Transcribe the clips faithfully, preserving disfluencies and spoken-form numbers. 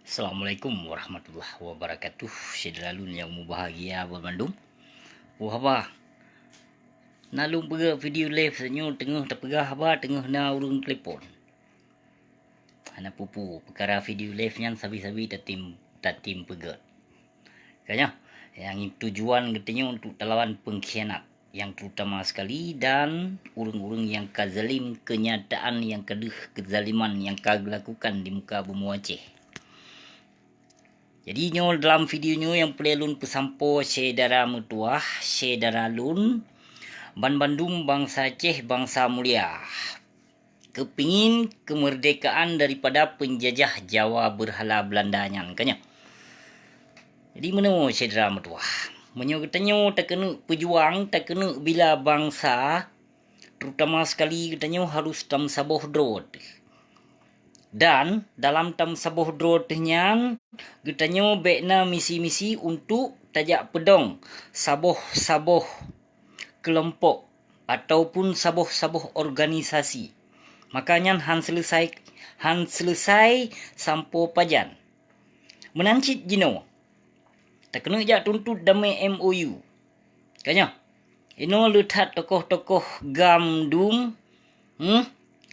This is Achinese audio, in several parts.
Assalamualaikum warahmatullahi wabarakatuh. Syedara lôn nyang mubahagia banmandum. Peue haba? Na lôn peugah video live nyoe teungoh tapeugah haba, teungoh na ureuëng telepon. Hana peue-peue, peukara video live nyan sabe-sabe tatem, tatem peugét. Ka nyoe, nyang tujuan geutanyoe untuk talawan pengkhianat, yang terutama sekali dan ureuëng-ureuëng nyang ka zalim, kenyataan nyang ka deuh kezaliman nyang ka geulakukan di muka bumoe Aceh. Jadi nyoe dalam video nyoe nyang peureulée lôn peusampoe syedara meutuwah, syedara lôn, banmandum bansa Aceh, bansa mulia. Keupingin keumeurdekaan daripada peunjajah Jawa beurhala Beulanda nyan, ka nyoe. Jadi meunoe syedara meutuwah, meunyoe geutanyoe takeuneuk peujuang, takeuneuk bila bansa, terutama sekali geutanyoe harus tameusaboh droe teuh. Dan dalam tameusaboh droe teuh nyan, geutanyoe bék na misi-misi untuk tajak peudong saboh-saboh keulompok ataupun saboh-saboh organisasi. Maka nyan han seuleusai, han seuleusai sampoe pajan. Meunan cit jinoe, takeuneuk jak tuntot damé M O U. Ka nyoe, inoe le that tokoh-tokoh GAM dum, hmm,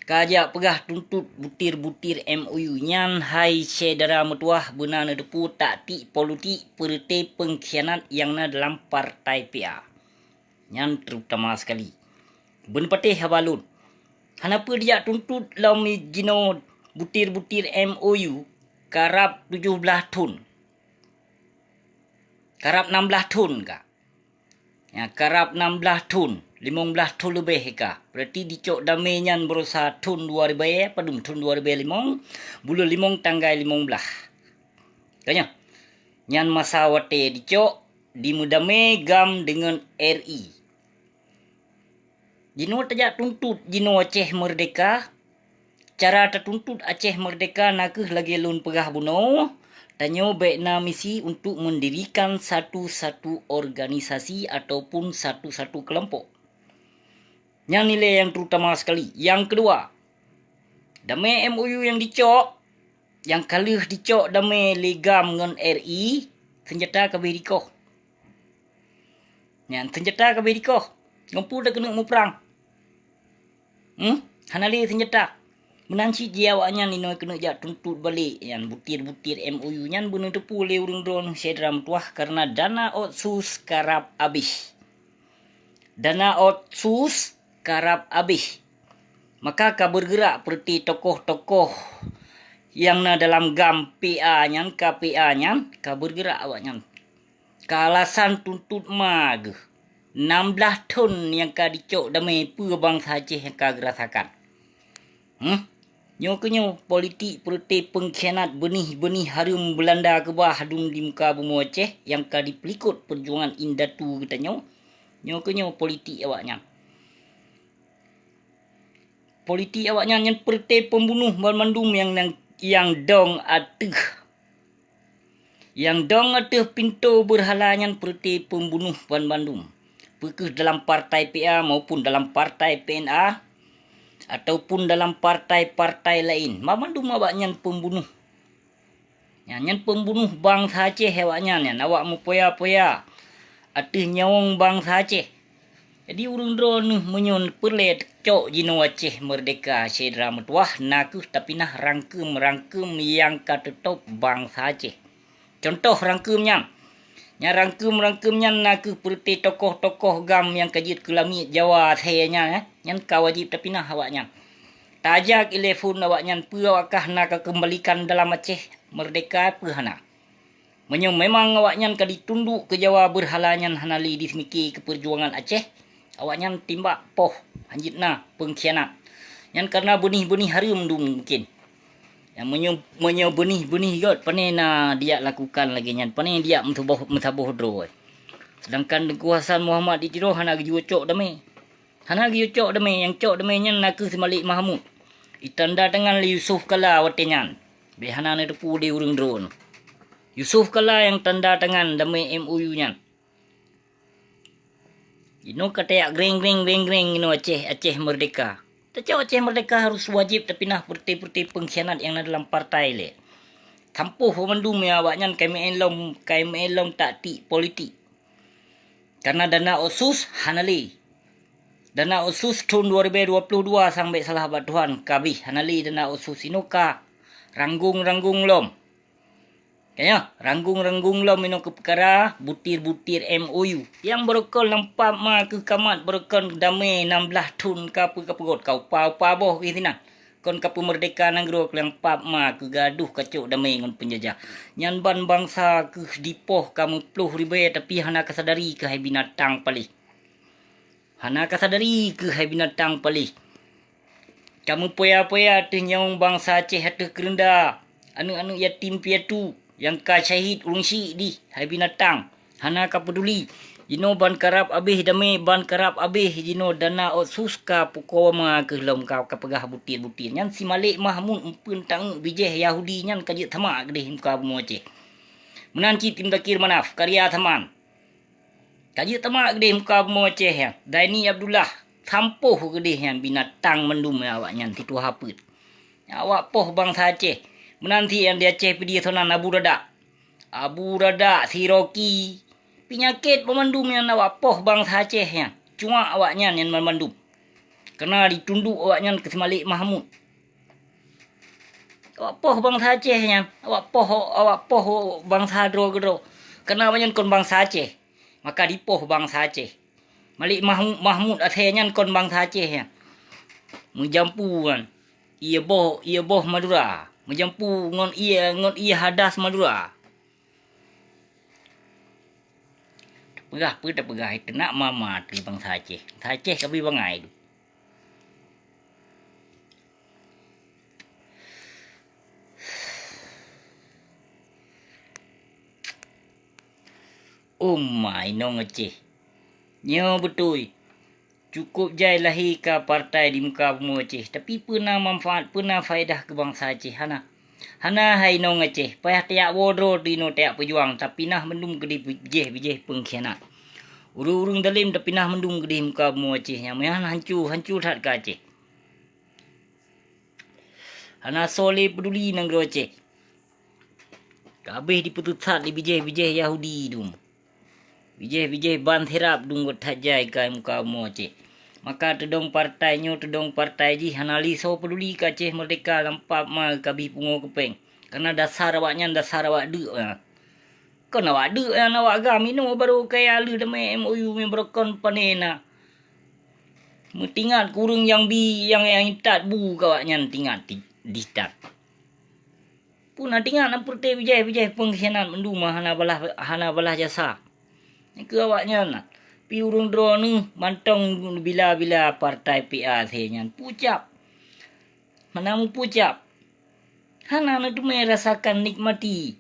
ka jak peugah tuntot butir-butir M O U nyan, hai syedara meutuwah, beuna neuteupeue taktik politik peureuté peungkhianat nyang na dalam partai P A. Nyan terutama sekali. Beuneupatéh haba lôn. Hana peue dijak tuntot lom jinoe butir-butir M O U karab tujoh blaih thon. Karab nam blaih thon ka. Ya, karab nam blaih thon, limong blaih thon leubeh ka. Berarti dicok damé nyan baroesa thon dua ribèe, padum thon dua ribèe limong, buleuen limong tanggai limong blaih. Ka nyoe. Nyan masa watée dicok, dimeudamé GAM deungon R I. Jinoe tajak tuntot jinoe Aceh Merdeka. Cara tatuntot Aceh Merdeka nakeuh lagée lôn peugah bunoe, tanyoe bék na misi untuk mendirikan satu-satu organisasi ataupun satu-satu kelompok. Nyan nilai nyang terutama sekali. Nyang keudua, damé M O U nyang dicok, nyang ka lheueh dicok damé lé GAM ngon R I, seunjata ka abéh dikoh. Nyan seunjata ka abéh dikoh. Ngon peue takeuneuk muprang? Hmm? Hana lé seunjata. Meunan cit jih awaknyan inoe keuneuk jak tuntot balek nyan butir-butir M O U nyan beuneuteupeu lé ureuëng droeneuh syedara meutuwah, kareuna dana otsus karab abéh. Dana otsus karab abéh. Maka ka beurgeurak peureuté tokoh-tokoh nyang na dalam GAM P A nyan, ka P A nyan, ka beurgeurak awaknyan. Ka alasan tuntot ma geuh. Nam blaih thon nyang ka dicok damé peue bansa Aceh nyang ka geurasakan. Hmm? Nyoe keuh nyoe politik peureuté peungkhianat beunih-beunih hareuem Beulanda keubah dum di muka bumoe Aceh nyang ka dipeulikot peujuangan indatu geutanyoe. Nyoe keuh nyoe politik awaknyan. Politik awaknyan nyan peureuté peumbunoh banmandum nyang, nyang, nyang dong ateueh. Nyang dong ateueh pintoe beurhala nyan peureuté peumbunoh banmandum. Peu kheueh dalam partai P A maupun dalam partai P N A, ataupun dalam partai-partai laén, banmandum awaknyan peumbunoh. Nyan, nyan peumbunoh bansa Aceh awaknyan nyan, awak meupoya-poya ateueh nyawöng bansa Aceh. Jadi ureuëng droeneuh meunyoe peureulée cok jinoe Aceh Merdeka syedara meutuwah, nakeuh tapinah rangkeum-rangkeum nyang ka teutôb bansa Aceh. Cuntoh rangkeum nyan. Nyan rangkeum-rangkeum nyan nakeuh peureuté tokoh-tokoh GAM nyang ka jeuet keu lamiet Jawa asée nyan, eh. Nyan ka wajéb tapinah awaknyan. Tajak ilée phon awaknyan peue awak kah na ka keumbalikan dalam Aceh Merdeka peue hana. Meunyoe memang awaknyan ka ditunduk keu Jawa beurhala nyan hana lé diseumiké keu peujuangan Aceh, awaknyan timbak poh hanjeuet na peungkhianat. Nyan kareuna beunih-beunih hareuem dum mungken. Nyang meunyoe, meunyoe beunih-beunih göt, pane na dijak lakukan lagée nyan, pane dijak meusaboh, meusaboh droe. Seudangkan Teungku Hasan Muhammad di Tiro hana geujeuet cok damé. Hana geuyue cok damé, nyang cok damé nyan nakeuh si Malik Mahmud. Itanda tangan lé Yusuf Kala watée nyan. Bék hana neuteupeue lé ureuëng droeneuh. Yusuf Kala nyang tanda tangan damé M O U nyan. Inoe ka tajak greng-greng, greng-greng inoe Aceh, Aceh Merdeka. Tacok Aceh Merdeka harus wajéb tapinah peureuté-peureuté peungkhianat nyang na dalam partai lé. Sampôh mandum ya awaknyan ka meu'en lom, ka meu'en lom taktik politik. Karena dana otsus hana lé. Dana otsus thon dua ribèe dua ploh dua sang bèk salah bak Tuhan ka abéh, hana lé dana otsus, inoe ka ranggong-ranggong lom. Ka nyoe, ranggong-ranggong lom inoe keu peukara butir-butir M O U. Nyang barokon lam pap ma keuh ka mat, barokon damé nam blaih thon ka peu-, ka peugöt, ka upa-upa boh keuh sinan. Kon ka peumeurdeka nanggroe keu lam pap ma keuh gadoh kacok damé ngon peunjajah. Nyan ban bansa keuh dipoh ka meuploh ribèe, tapi hana kasadari keuh hai binatang paléh. Hana kasadari keuh hai binatang paléh. Ka meupoya-poya ateueh nyawöng bansa Aceh ateueh keureunda aneuëk-aneuëk yatim piatu nyang ka syahid ureuëng syik dih hai binatang. Hana ka peuduli. Jinoe ban karab abéh damé, ban karab abéh jinoe dana otsus ka pukoe ma keuh lom ka, ka peugah butir-butir. Nyan si Malik Mahmud eumpeuen tangeuk bijéh Yahudi nyan ka jeuet sama keudeh muka bumoe Aceh. Meunan cit Tim Dakir Manaf, Karya Saman. Ka jeuet teuma keudeh muka bumoe Aceh nyan. Zaini Abdullah, sampôh keudeh nyan binatang mandum awaknyan si tuha peuet. Awak poh bansa Aceh. Meunan si nyang di Aceh Pidie Sonan Abu Radak. Abu Radak, si Rocky. Peunyakét banmandum nyan awak poh bansa Aceh nyan. Cuak awaknyan nyan banmandum. Keureuna ditunduk awaknyan keu si Malik Mahmud. Awak poh bansa Aceh nyan, awak poh, awak poh bansa droe keudroe. Keureuna awaknyan kon bansa Aceh, maka dipoh bansa Aceh. Malik Mahmud, Mahmud asée nyan kon bansa Aceh nyan. Meujampu nyan, ié boh, ié boh Madura. Meujampu ngon ié, ngon ié hadas Madura. Peugah peue tapeugah, teunak mama teuh bansa Aceh. Bansa Aceh ka bri bangai tu. Uma inong Aceh. Nyoe beutôi. Cukôp jai lahé ka partai di muka bumoe Aceh, tapi peue na manfaat, peue na faedah keu bansa Aceh? Hana. Hana hai inong Aceh, payah tajak woe droe teuh inoe tajak peujuang, tapi nah mandum keudeh bijéh-bijéh peungkhianat. Ureuëng-ureuëng dalém tapi nah mandum keudeh muka bumoe Aceh nyang meuhan hanco, hanco that ka Aceh. Hana soe lé peuduli nanggroe Aceh. Ka abéh dipeuteutat lé bijéh-bijéh Yahudi dum. Bijéh-bijéh ban sirab dum göt that jai ka muka bumoe Aceh. Maka teudong partai nyoe, teudong partai jih, hana lé soe peuduli keu Aceh meurdeka lam pap ma ka bri pungo keupeng. Kareuna dasar awaknyan dasar awak deuk, ha. Kon awak deuk nyan awak GAM inoe barô kaya lheueh damé M O U meubarokon pané na. Meutingat keu ureuëng nyang bi, nyang, nyang intat bu keu awaknyan tingat di, ditat. Peue na tingat na peureute bijéh-bijéh peungkhianat mandum hana balah, hana balah jasa. Nyan keu awaknyan na. Pi ureuëng droeneuh mantong bila-bila partai P A C nyan pucap. Hana meupucap. Hana neuteumé rasakan nikmati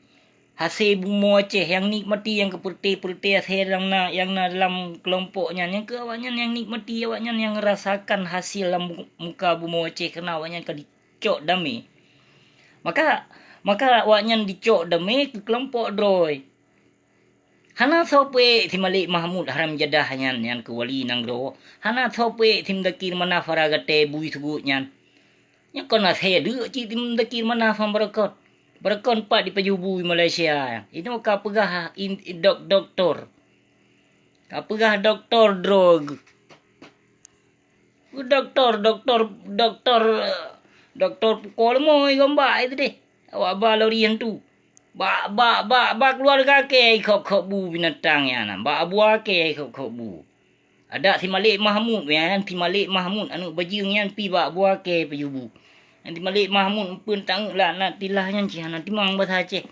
hasé bumoe Aceh nyang nikmati nyang keu peureute-peureute asée nyang na, nyang na dalam keulompok nyan, nyang keu awaknyan nyang nikmati, awaknyan nyang rasakan hasil lam bu-, muka bumoe Aceh keureuna awaknyan ka dicok damé. Maka, maka awaknyan dicok damé keu keulompok droe. Hana soe peuék si Malik Mahmud haram jadah nyan, nyan keu wali nanggroe. Hana soe peuék si Mudakir Manaf hara gaté bui suguek nyan. Nyan kon asée deuk cit si Mudakir Manaf ngon Barakot. Barakot pat dipajoh bui Malaysia. Inoe ka peugah in, dok-, doktor. Ka peugah doktor droe. Doktor, doktor, doktor, doktor pukoe leumoi gombak itu deh. Awak ba lori hantu. Bak, bak, bak, bak keuluwarga kée ikhop-khop bu binatang nyan, bak abua kée ikhop-khop bu. Adak si Malik Mahmud nyan, si Malik Mahmud aneuëk bajeueng nyan pi bak abua kée pajoh bu. Nyan si Malik Mahmud eumpeuen tangeuk laknat tilah nyan cit hana timang basa Aceh.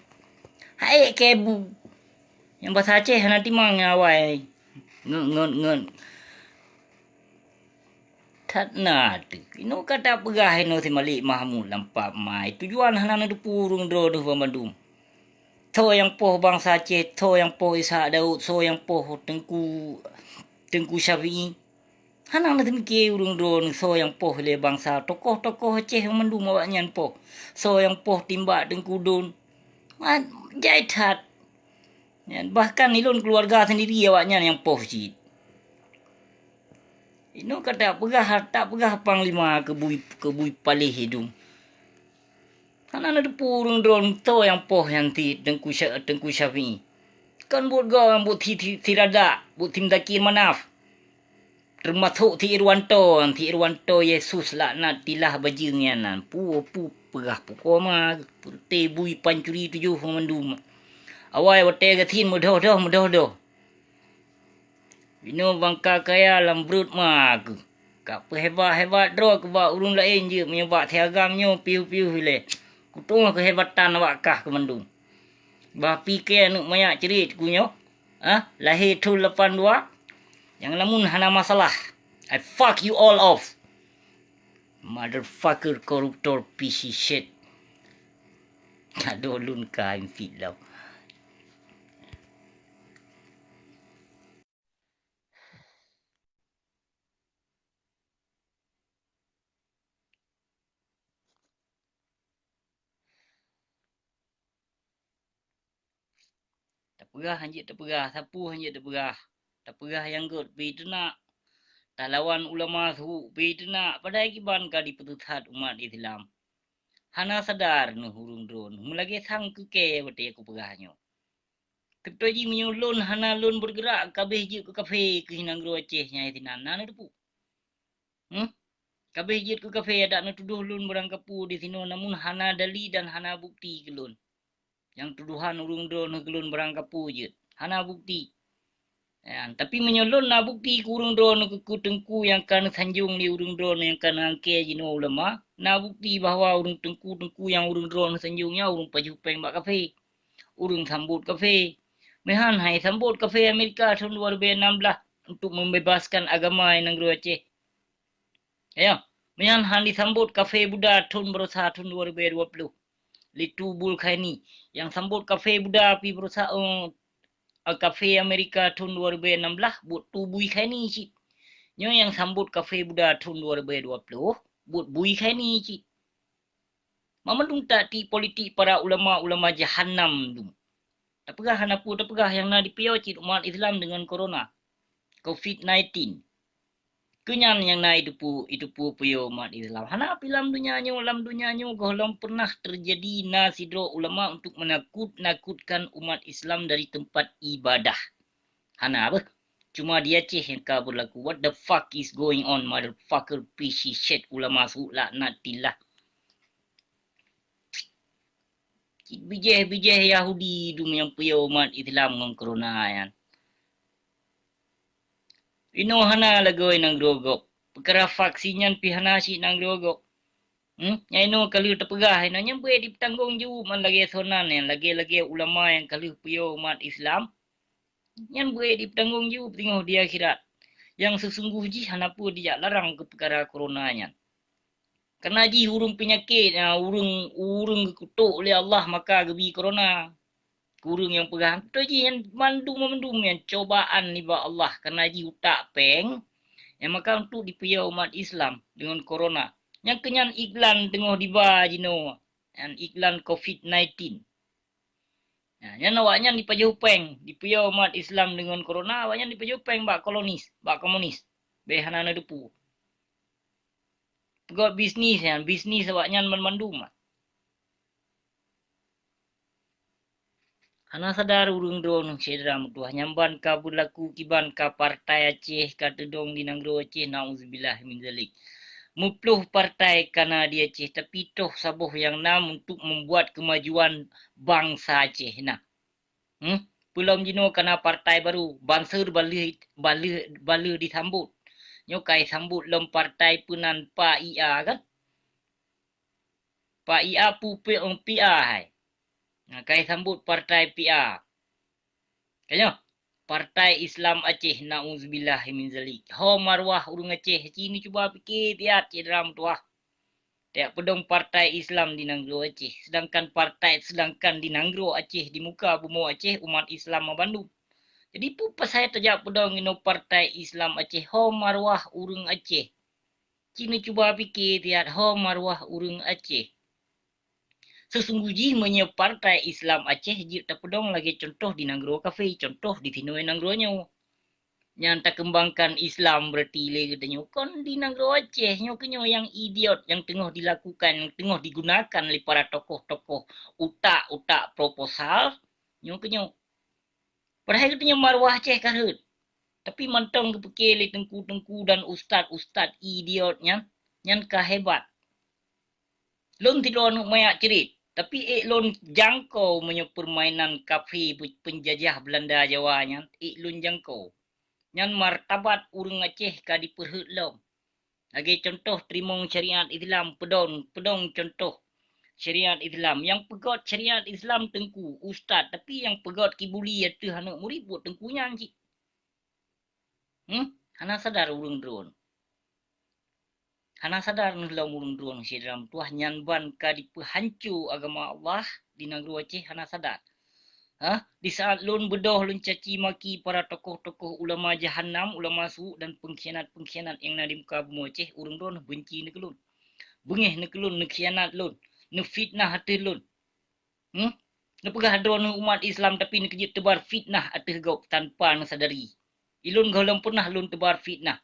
Hai kée bu. Nyang basa Aceh hana timang nyang awai. Ngon, ngon, ngon. That na teuh. Inoe ka tapeugah inoe si Malik Mahmud lam pap mai. Tujuan hana neuteupeue ureuëng droe deuh banmandum. Soe nyang poh bansa Aceh, soe nyang poh Ishak Daud, soe nyang poh Teungku, Teungku Syafi'i. Hana neuteumike ureuëng droe nyoe soe nyang poh lé bansa, tokoh-tokoh Aceh mandum awaknyan poh. Soe nyang poh timbak Teungku Don. Ma-, jai that. Nyan, bahkan ilôn keuluwarga sendiri awaknyan nyang poh cit. Inoe ka tapeugah, tapeugah panglima keu bui, keu bui paléh idum. Hana neuteupeue ureuëng droe soe nyang poh nyan cit Teungku Sya-, Teungku Syafi'i. Kon buet gob, buet si, si, si Razak, buet si Muzakir Manaf. Teumasok si Irwanto, si Irwanto Yesus laknatillah bajeueng nyan nan. Pu, pu, peugah pukoe ma, peureute bui pancuri tujoh mandum. Awai watée gasien meudoh-doh, meudoh-doh. Inoe bangka kaya lam breuet ma keuh. Ka peuhebat-hebat droe keu bak ureuëng laén jeuet meunyoe bak si agam nyoe piôh-piôh ilée. Kutueng keuhebatan awak kah keu mandum. Bah pike aneuëk manyak crit ku nyoe, ah, lahé thon lapan dua, nyang lamun hana masalah. I fuck you all off. Motherfucker, koruptor, piece of shit. Adoe lôn ka infit lom. Tapeugah hanjeuet tapeugah, sapeue hanjeuet tapeugah. Tapeugah nyang gét pi teunak. Talawan ulama su pi teunak, padahai kiban ka dipeusisat umat Islam. Hana sadar neuh ureuëng droe, meulagée sang keu kée watée kupeugah nyoe. Teupeutôi jih meunyoe lôn hana lôn beureugerak, kabeh jeuet keu kafé keuh nanggroe Aceh nyang sinan, na neuteupeue. Hmm? Kabeh jeuet keu kafé, adak neutudôh lôn barang kapeue disinoe, namun hana dali dan hana bukti keu lôn. Nyang tudohan ureuëng droe neuh keu lôn barang kapeue jeuet, hana bukti. Nyan, tapi meunyoe lôn na bukti keu ureuëng droe neuh keu teungku nyang ka neusanjong lé ureuëng droe neuh nyang ka neuangkée jinoe ulama, na bukti bahwa ureuëng teungku-teungku nyang ureuëng droe neuh sanjong nyan ureuëng pajoh péng bak kafé, ureuëng sambot kafé. Meuhan hai sambot kafé Amerika thon dua ribèe nam blah untuk membebaskan agama i nanggroe Aceh. Ayo, meunan han disambot kafé Buddha thon barosa thon dua ribèe dua ploh. Lé Tu Bui Khaini, nyang sambot kafé Buddha pi barosa, eh, kafé Amerika thon dua ribèe nam blah buet Tu Bui Khaini cit. Nyoe nyang sambot kafé Buddha thon dua ribèe dua ploh buet Bui Khaini cit. Mamandum taktik politik para ulama-ulama jahannam dum. Tapeugah hana peue tapeugah nyang na dipiôh cit umat Islam deungon corona, covid nineteen. Keunyan nyang na iteupeue, iteupeue piôh umat Islam. Hana pi lam donya nyoe, lam donya nyoe gohlom pernah terjadi na sidroe ulama untuk menakut-nakutkan umat Islam dari tempat ibadah. Hana beuh. Cuma di Aceh nyang ka berlaku. What the fuck is going on, motherfucker, piece of shit, ulama su laknatillah. Cit bijéh-bijéh Yahudi dum nyang piôh umat Islam ngon corona nyan. Inoe hana lagoe nanggroe gob. Peukara vaksin nyan pih hana cit nanggroe gob. Hmm? Nyang inoe ka lheueh tapeugah, inoe nyan beuet dipeutanggong jaweueb man lagée sonan nyan, lagée-lagée ulama nyang ka lheueh piôh umat Islam. Nyan beuet dipeutanggong jaweueb teungoh di akhirat. Nyang seusunggoh jih hana peue dijak larang keu peukara corona nyan. Karena jih ureuëng peunyakét, ah, ureuëng, ureuëng geukutok lé Allah maka geubi corona. Keu ureuëng nyang peugah, beutôi jih nyan mandum-mandum nyan cobaan nibak Allah karena jih utak péng, nyang maka untuk dipiôh umat Islam deungon corona. Nyang keunyan iklan teungoh diba jinoe, nyan iklan covid nineteen. Nah, nyan awaknyan dipajoh péng, dipiôh umat Islam deungon corona, awaknyan dipajoh péng bak kolonis, bak komunis. Beh hana neuteupeue. Peugöt bisnis nyan, bisnis awaknyan banmandum. Hana sadar ureuëng droeneuh syedara meutuwah nyang ban ka beulaku kiban ka partai Aceh ka teudong di nanggroe Aceh, nauzubillah min zalik. Meuploh partai ka na di Aceh, tapi toh saboh nyang na untuk membuat kemajuan bansa Aceh na. Hmm? Peulom jinoe ka na partai baru, banser baleuh, baleuh, baleuh disambot. Nyoe ka isambot lom partai peunan P I A kan? P I A pu P, P I A hai. Nah, ka isambot partai P I A. Ka nyoe, Partai Islam Aceh, nauzubillah min zalik. Ho maruah ureuëng Aceh, ci neucuba pike siat cit ram tuah. Tajak peudong partai Islam di nanggroe Aceh, sedangkan partai, sedangkan di nanggroe Aceh, di muka bumoe Aceh, umat Islam mabandum. Jadi peue pasai tajak peudong inoe partai Islam Aceh, ho maruah ureuëng Aceh. Ci neucuba pike siat ho maruah ureuëng Aceh. Seusunggoh jih meunyoe partai Islam Aceh jeuet tapeudong lagée cuntoh di nanggroe kafé, cuntoh di sinoe nanggroe nyoe. nyang takeumbangkan Islam berarti lé geutanyoe. Kon di nanggroe Aceh, nyoe keunyoe nyang idiot nyang teungoh dilakukan, nyang teungoh digunakan lé para tokoh-tokoh utak-utak proposal, nyoe keunyoe. Padahai geutanyoe marwah Aceh ka rhot. Tapi mantong geupike lé teungku-teungku dan ustaz-ustaz idiot nyan, nyan ka hebat. Lôn sidroe aneuk manyak crit, tapi ék lôn jangko meunyoe peurmainan kafé pe-, peunjajah Beulanda Jawa nyan, ék lôn jangko. Nyan martabat ureuëng Aceh ka dipeurhot lom. Lagée contoh teurimong syariat Islam, peudong, peudong contoh syariat Islam. Nyang peugét syariat Islam teungku, ustaz, tapi nyang peugét kibuli ateueh aneuk murit buet teungku nyan cit. Hmm? Hana sadar ureuëng droen. Hana sadar neuh lom ureuëng droen syedara meutuwah nyan ban ka dipeuhanco agama Allah di nanggroe Aceh hana sadar. Ha? Di saat lôn beudôh lôn caci maki para tokoh-tokoh ulama jahanam, ulama su' dan pengkhianat-pengkhianat nyang na di muka bumoe Aceh, ureuëng droen benci neuh keu lôn. Beungéh neuh keu lôn, neukhianat lôn, neufitnah ateueh lôn. Hmm? Neupeugah droeneuh umat Islam tapi neukeujeuet teubar fitnah ateueh gob tanpa neusadari. Ilôn gohlom pernah lôn teubar fitnah.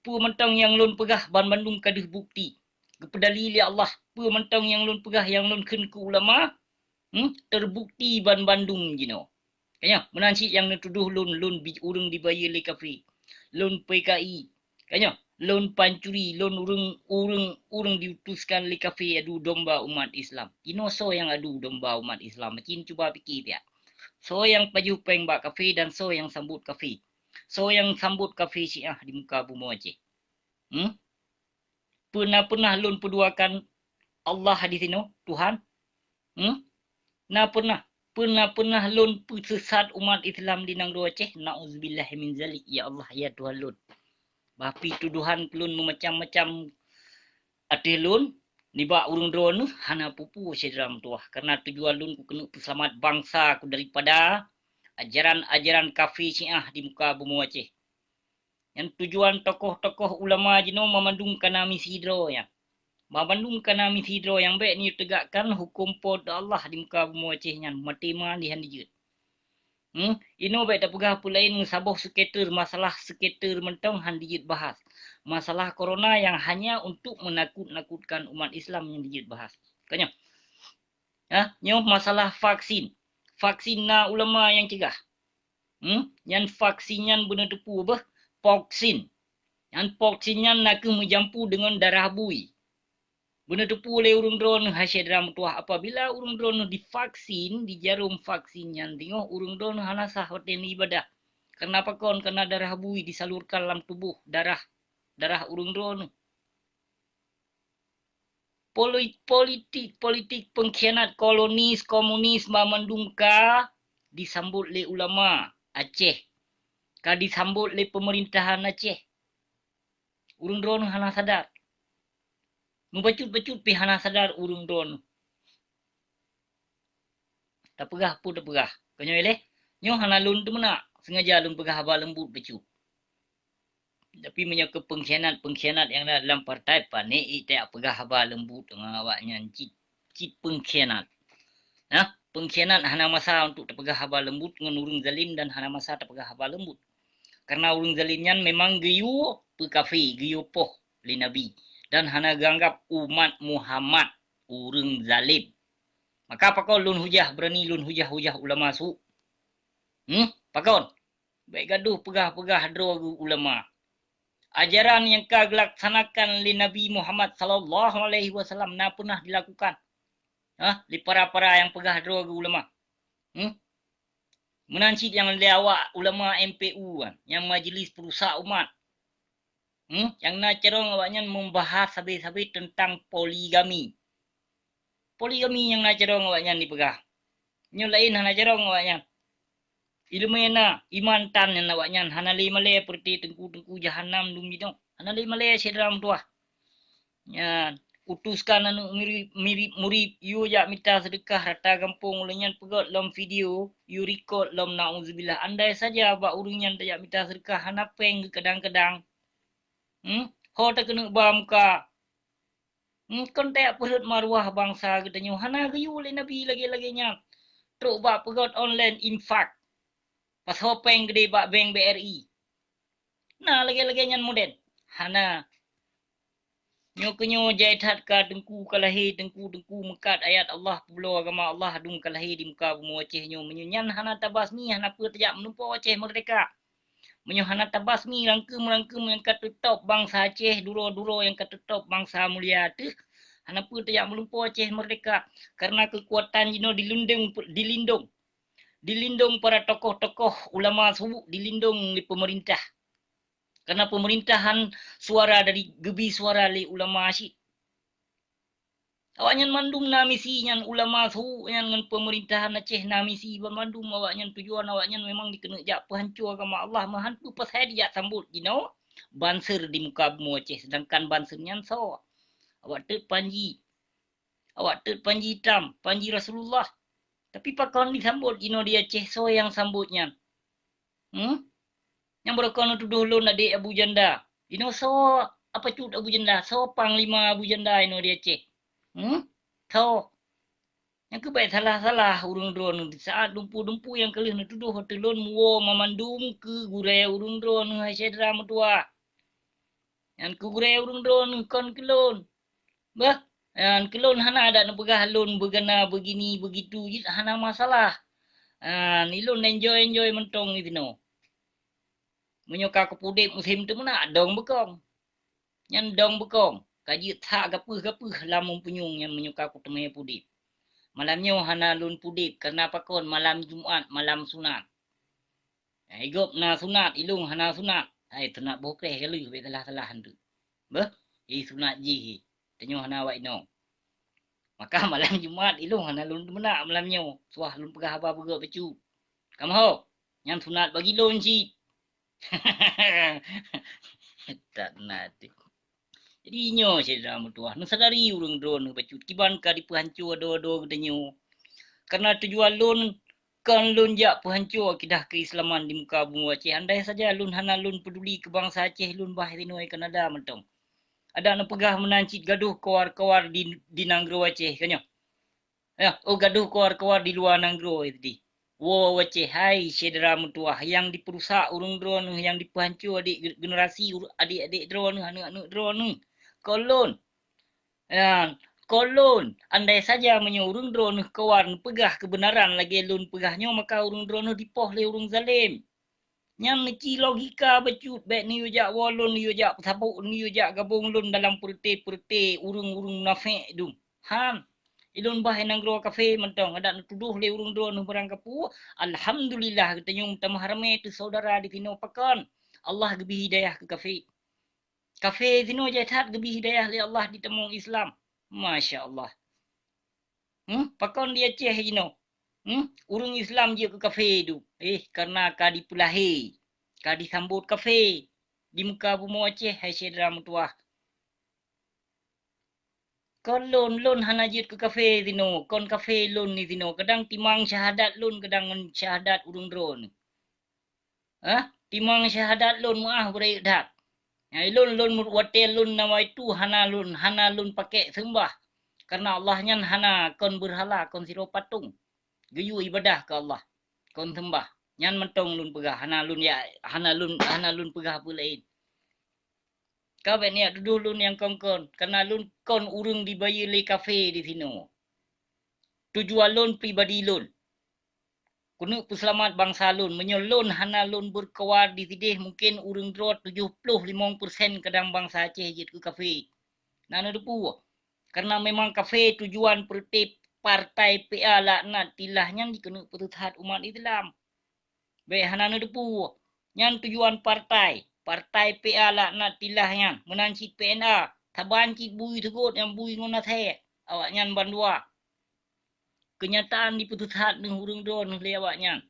Peue mantong nyang lôn peugah banmandum ka deuh bukti. Geupeudali lé Allah, peue mantong nyang lôn peugah nyang lôn kheun keu ulama, hmm, terbukti banmandum jinoe. Kanya, meunan cit nyang neutudoh lôn, lôn bi-, ureuëng dibayeue lé kafé. Lôn P K I. Kanya, lôn pancuri, lôn ureuëng, ureuëng, ureuëng diutuskan lé kafé adu domba umat Islam. Inoe soe nyang adu domba umat Islam? Macin cuba pike piak. Soe nyang pajoh péng bak kafé dan soe nyang sambot kafé? Soe nyang sambot kafé Syiah di muka bumoe Aceh? Hmm? Peue na pernah lôn peuduakan Allah di sinoe, Tuhan? Hmm? Na pernah, peue na pernah lôn peuseusat umat Islam di nanggroe Aceh? Nauzubillah min zalik, ya Allah, ya Tuhan lôn. Bah pi tudohan keu lôn meumacam-macam ateueh lôn, nibak ureuëng droeneuh hana peue-peue syedara meutuwah, kareuna tujuan lôn keu keuneuk peuseulamat bansa keu daripada ajaran-ajaran kafé Syiah di muka bumoe Aceh. Nyan tujuan tokoh-tokoh ulama jinoe mamandum kana misi droe nyan. Mamandum kana misi droe nyang bék neuyue teugakkan huköm Po teu Allah di muka bumoe Aceh nyan, maté ma lé han dijeuet. Hmm, inoe bék tapeugah peue laén meusaboh seuketer, masalah seuketer mantong han dijeuet bahas. Masalah corona nyang hanya untuk menakut-nakutkan umat Islam nyang dijeuet bahas. Kanya. Ha, nyoe masalah vaksin. Vaksin na ulama nyang cegah. Hmm? Nyan vaksin nyan beuneuteupeu beuh, poksin. Nyan poksin nyan nakeuh meujampu deungon darah bui. Beuneuteupeu lé ureuëng droeneuh hai syedara meutuwah, apabila ureuëng droeneuh divaksin, dijarom vaksin nyan, teungoh ureuëng droeneuh hana sah watée neuibadah. Kareuna pakon? Kareuna darah bui disalurkan lam tuboh darah, darah ureuëng droeneuh. Poli-, politik, politik pengkhianat kolonis, komunis, mamandum ka disambot lé ulama Aceh, ka disambot lé pemerintahan Aceh. Ureuëng droeneuh hana sadar. Mubacut-bacut pih hana sadar ureuëng droeneuh. Tapeugah peue tapeugah. Keu nyoe lé, nyoe hana lôn teumeunak, sengaja lôn peugah haba leumbut bacut. Tapi meunyoe keu pengkhianat-pengkhianat nyang na dalam partai, pané ék tajak peugah haba leumbut deungon awaknyan cit, cit pengkhianat. Nah, pengkhianat hana masa untuk tapeugah haba leumbut ngon ureuëng zalim dan hana masa tapeugah haba leumbut. Kareuna ureuëng zalim nyan memang geuyue peukafé, geuyue poh lé Nabi dan hana geuanggab umat Muhammad ureuëng zalim. Maka pakon lôn hujah, beurani lôn hujah-hujah ulama su'? Hmm? Pakon? Bék gadoh peugah-peugah droe geuh ulama. Ajaran nyang ka geulaksanakan lé Nabi Muhammad sallallahu alaihi wasallam na peunah dilakukan, hah, lé para-para nyang peugah droe geuh ulama. Hmm? Meunan cit nyang lé awak ulama M P U kan, nyang Majelis Peurusak Umat. Hmm? Nyang na carông awaknyan membahas sabe-sabe teuntang poligami. Poligami nyang na carông awaknyan dipeugah. Nyoe laén hana carông awaknyan. Ileumé na, iman tan nyan awaknyan hana lé malée peureuté teungku-teungku jahanam dum jinoe. Hana lé malée syedara meutuwah. Nyan, utuskan aneuk mirip, mirip murit, yue jak mita seudeukah rata gampông, lheueh nyan peugét lom video, yue rikot lom, nauzubillah. Andai saja bak ureuëng nyan tajak mita seudeukah hana péng geukadang-kadang. Hmm? Ho takeuneuk ba muka. Hmm, kon tajak peurhot maruah bansa geutanyoe, hana geuyue lé Nabi lagée-lagée nyan. Trok bak peugét online infak. Pasoe péng keudeh bak bank B R I. Na lagée-lagée nyan model. Hana. Nyoe keunyoe jai that ka teungku ka lahé, teungku-teungku meukat ayat Allah, peubloe agama Allah, dum ka lahé di muka bumoe Aceh nyoe. Meunyoe nyan hana tabasmi, hana peue tajak meulumpoe Aceh meurdeka. Meunyoe hana tabasmi rangkeum-rangkeum nyang ka teutôb bansa Aceh, duro-duro nyang ka teutôb bansa mulia teuh, hana peue tajak meulumpoe Aceh meurdeka. Karena keukuatan jinoe dilindong, dilindong. Dilindong para tokoh-tokoh ulama su, dilindong lé peumeurintah. Karena peumeurintah han suara dari, geubi suara lé ulama cit. Awaknyan mandum na misi nyan, ulama su nyan ngon peumeurintah Aceh na misi banmandum. Awaknyan tujuan awaknyan memang dikeuneuk jak peuhanco agama Allah, meuhan peue pasai dijak sambot jinoe banser di muka bumoe Aceh, sedangkan banser nyan soe? Awak teuk Panji. Awak teuk Panji Itam, Panji Rasulullah. Tapi pakon disambot jinoe di Aceh, soe nyang sambot nyan? Hmm? Nyang beureukoh neutudoh lôn adék Abu Janda. Inoe soe apa cut Abu Janda? Soe panglima Abu Janda inoe di Aceh? Hmm? Soe? Nyang keubai salah-salah ureuëng droeneuh di saat dumpu-dumpu nyang ka lheueh neutudoh ateueh lôn muwoe mamandum keu gurée ureuëng droeneuh hai syedara meutuwah. Nyan keu gurée ureuëng droeneuh kon keu lôn. Bah, nyan keu lôn hana adak neupeugah lôn beugana, beugini, beugitu jih hana masalah. Nyan ilôn enjoy-enjoy mantong disinoe. Meunyoe ka kupeudeb musém teumeunak dong beukong. Nyan dong beukong, ka jeuet that gapeuh-gapeuh lam mumpunyueng nyan meunyoe ka kuteumé peudeb. Malam nyoe hana lôn peudeb, kareuna pakon malam Jumat, malam sunat. Hai gob na sunat, ilôn hana sunat. Hai sunat boh kreh ka lheueh, bék salah-salah hantu. Beuh, hi sunat jih hi. Tanyoe hana awak inong. Maka malam Jumat ilôn hana lôn meunak malam nyoe. Suah lôn peugah haba beugöt bacut. Kamoe ho, nyan sunat bagi lôn cit. Tak na teuh. Jadi nyoe syedara meutuwah, neusadari ureuëng droeneuh bacut kiban ka dipeuhanco adoe-adoe geutanyoe. Kareuna tujuan lôn kon lôn jak peuhanco akidah keuislaman di muka bumoe Aceh. Andai saja lôn hana lôn peuduli keu bansa Aceh, lôn bah sinoe Kanada mantong. Adak neupeugah meunan cit gadoh kawar-kawar di, di nanggroe Aceh, ka nyoe. Yah, oh gadoh kawar-kawar di luwa nanggroe tadi. Woe Aceh, hai syedara meutuwah, nyang dipeurusak ureuëng droeneuh, nyang dipeuhanco adik ge-, generasi ur-, adik-adik droeneuh, aneuëk-aneuëk droeneuh. Kon lôn. Nyan, kon lôn, andai saja meunyoe ureuëng droeneuh kawar neupeugah keubeunaran lagée lôn peugah nyoe, maka ureuëng droeneuh dipoh lé ureuëng zalém. Nyan neuci logika bacut, bék neuyue jak woe lôn, neuyue jak peusaboh, neuyue jak gabong lôn dalam peureute-peureute ureuëng-ureuëng munafék dum. Han, ilôn bah i nanggroe kafé mantong, adak neutudoh lé ureuëng droeneuh barang kapeue. Alhamdulillah, geutanyoe meutamah ramé teuh saudara disinoe pakon. Allah geubri hidayah keu kafé. Kafé sinoe jai that geubri hidayah lé Allah jitamong Islam. Masya Allah. Hmm? Pakon di Aceh jinoe? Hmm? Ureuëng Islam jeuet keu kafé tu. Eh, kareuna ka dipeulahé, ka disambot kafé di muka bumoe Aceh, hai syedara meutuwah. Kon lôn, lôn hana jeuet keu kafé sinoe, kon kafé lôn disinoe. Kadang timang syahadat lôn, kadang ngon syahadat ureuëng droeneuh. Hah? Timang syahadat lôn meuah beurayeuk that. Nyang ilôn, lôn watée lôn nawaitu hana lôn, hana lôn pakék seumbah. Kareuna Allah nyan hana kon beurhala, kon sidroe patong. Geuyue ibadah keu Allah, kon seumbah. Nyan mantong lôn peugah, hana lôn ya, hana lôn, hana lôn peugah peue laén. Ka bék neujak tudoh lôn nyang kon-kon, kareuna lôn kon ureuëng dibayeue lé kafé disinoe. Tujuan lôn pribadi lôn. Keuneuk peuseulamat bansa lôn. Meunyoe lôn hana lôn beureukawa disideh, mungken ureuëng droe tujoh ploh limong persen kadang bansa Aceh jeuet keu kafé. Na neuteupeue? Kareuna memang kafé tujuan peureute partai P A laknatillah nyan jikeuneuk peuteusat umat Islam. Bék hana neuteupeue. Nyan tujuan partai, partai P A laknatillah nyan, meunan cit P N A, saban cit bui teugot nyang bui ngon asée, awaknyan bandua. Keunyataan jipeuteusat neuh ureuëng droeneuh lé awaknyan.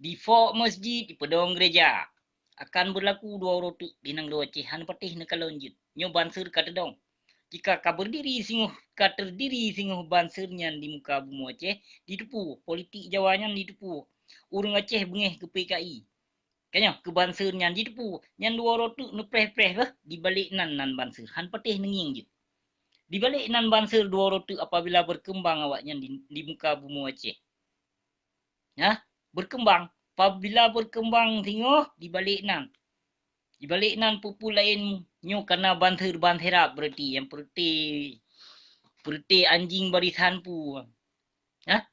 Difok masjid, jipeudong gereja. Akan beurlaku dua uroe teuk di nanggroe Aceh, hana patéh neukalon jeuet. Nyoe banser ka teudong. Jika ka beurdiri singoh, ka teurdiri singoh banser nyan di muka bumoe Aceh, jiteupeue, politik Jawa nyan jiteupeue. Ureuëng Aceh beungéh keu P K I. Ka nyoe, keu banser nyan jiteupeue, nyan dua uroe teuk neupreh-preh beuh, dibalek nan, nan banser, hana patéh neungieng jeuet. Dibalek nan banser dua uroe teuk apabila beurkeumbang awaknyan di, di muka bumoe Aceh. Nah, beurkeumbang. Apabila beurkeumbang singoh, dibalek nan. Di balik nan peue-peue laén nyoe kana banser-banseurab berarti nyang peureuté, peureuté anjing barisan peue. Hah?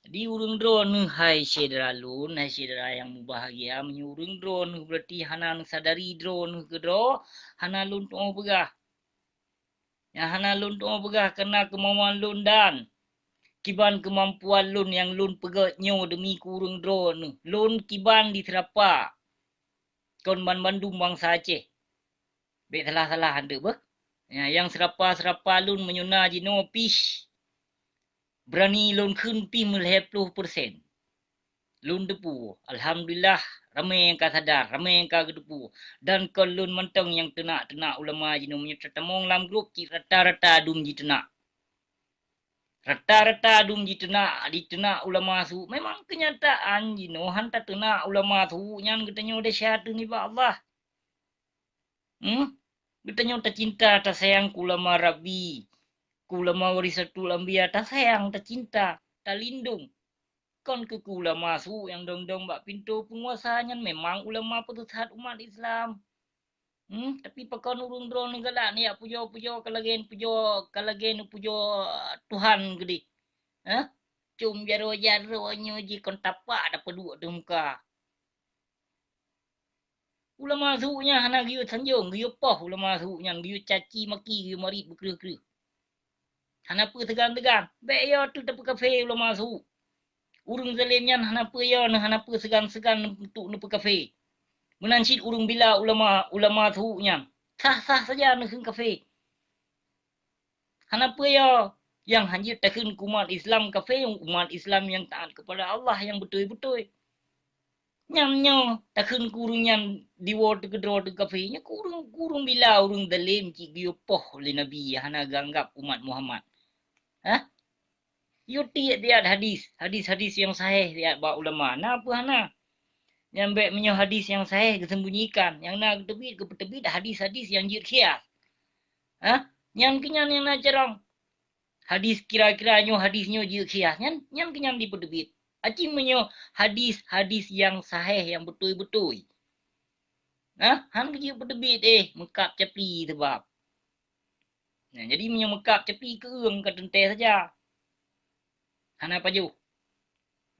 Di ureuëng droeneuh hai syedara lôn, hai syedara nyang mubahgia, meunyoe ureuëng droeneuh berarti hana neusadari droeneuh keudroe, hana lôn tuoh peugah. Nyang hana lôn tuoh peugah kana keumauan lôn dan kiban keumampuan lôn nyang lôn peugét nyoe demi keu ureuëng droeneuh. Lôn kiban di seurapa kon banmandum bansa Aceh. Bék salah-salah anteuk beuh. Nyang seurapa-seurapa lôn meunyoe na jinoe pih beurani lôn kheun pih meulhée ploh persen. Lôn teupeu, alhamdulillah, ramé nyang ka sadar, ramé nyang ka geuteupeue. Dan kon lôn mantong nyang teunak-teunak ulama jinoe meunyoe tatamong lam grup cit rata-rata dum jiteunak. Rata-rata dum jiteunak, jiteunak ulama su. Memang keunyataan jinoe han tateunak ulama su nyan geutanyoe desya teuh nibak Allah. Hmm? Geutanyoe tacinta, tasayang keu ulama Rabbi, keu ulama warisatul anbiya, tasayang, tacinta, talindong. Kon keu, keu ulama su nyang dong-dong bak pintoe peunguasa nyan memang ulama peusesat umat Islam. Hmm? Tapi pakon ureuëng droeneuh galak neujak pujoe-pujoe ka lagée pujoe, ka lagée neupujoe Tuhan keudeh. Hah? Cum jaroe-jaroe nyoe jih kon tapak dapeuduek di muka. Ulama su nyan hana geuyue sanjong, geuyue poh ulama su nyan, geuyue caci maki, geuyue marit beukreueh-kreueh. Hana peue seugan-seugan, bék yo teuh tapeukafé ulama su. Ureuëng zalem nyan hana peue yo, hana peue seugan-seugan untuk neupeukafé. Meunan cit ureuëng bila ulama, ulama su nyan, sah-sah saja neukheun kafé. Hana peue yo, nyang hanjeuet takheun keu umat Islam kafé, umat Islam nyang taat kepada Allah nyang beutôi-beutôi. Nyan nyoe takheun keu ureuëng nyan diwoe teuh keudroe teuh kafé, nyoe keu ureuëng, keu ureuëng bila ureuëng zalem cit geuyue poh lé Nabi hana geuanggab umat Muhammad. Hah? Yo tiek-tiek hadis, hadis-hadis nyang sahih tiek bak ulama. Na peue hana? Nyan bék meunyoe hadis nyang sahih geusembunyikan, nyang na geuteubiet, geupeuteubiet hadis-hadis nyang jeuet khias. Hah? Nyan keuh nyan nyang na carông. Hadis kira-kira nyoe, hadis nyoe jeuet khias. Nyan, nyan keuh nyan dipeuteubiet. Aci meunyoe hadis-hadis nyang sahih, nyang beutôi-beutôi. Hah? Han geujeuet peuteubiet, eh, meukab capi sabab. Nah, jadi meunyoe meukab capi keueung ka teuntée saja. Hana pajoh.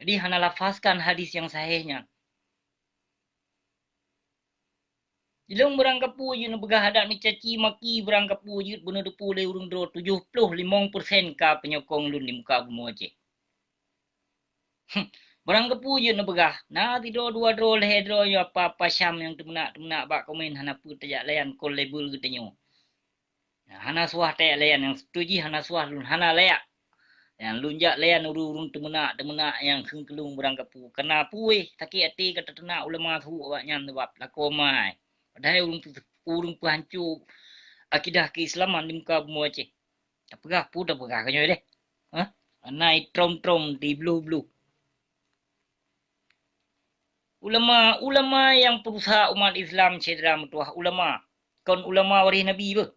Jadi hana lafazkan hadis nyang sahih nyan. Ilong beurangkapeue jeuet neupeugah adat neucaci maki beurangkapeue jeuet beuneuteupeu lé ureuëng droe tujoh ploh limong persen ka peunyokong lôn di muka bumoe Aceh. Beurangkapeue jeuet neupeugah, na sidroe dua droe lhée droe nyoe apa-apa Syam nyang teumeunak-teumeunak bak komen hana peue tajak layan kon label geutanyoe. Hana suah tajak layan nyang seutôi jih hana suah lôn hana layak. Nyang lôn jak layan ureuëng-ureuëng teumeunak-teumeunak nyang kheun keulung beurangkapeue. Kana peue sakét até ka tateunak ulama su awaknyan sabab lakoe mai. Padahai ureuëng peuhanco akidah keislaman di muka bumoe Aceh. Tapeugah peue tapeugah keu nyoe deh. Hah? Hana itrom-trom dibloh-bloh. Ulama, ulama nyang peurusak umat Islam syedara meutuwah ulama. Kon ulama waréh Nabi beuh.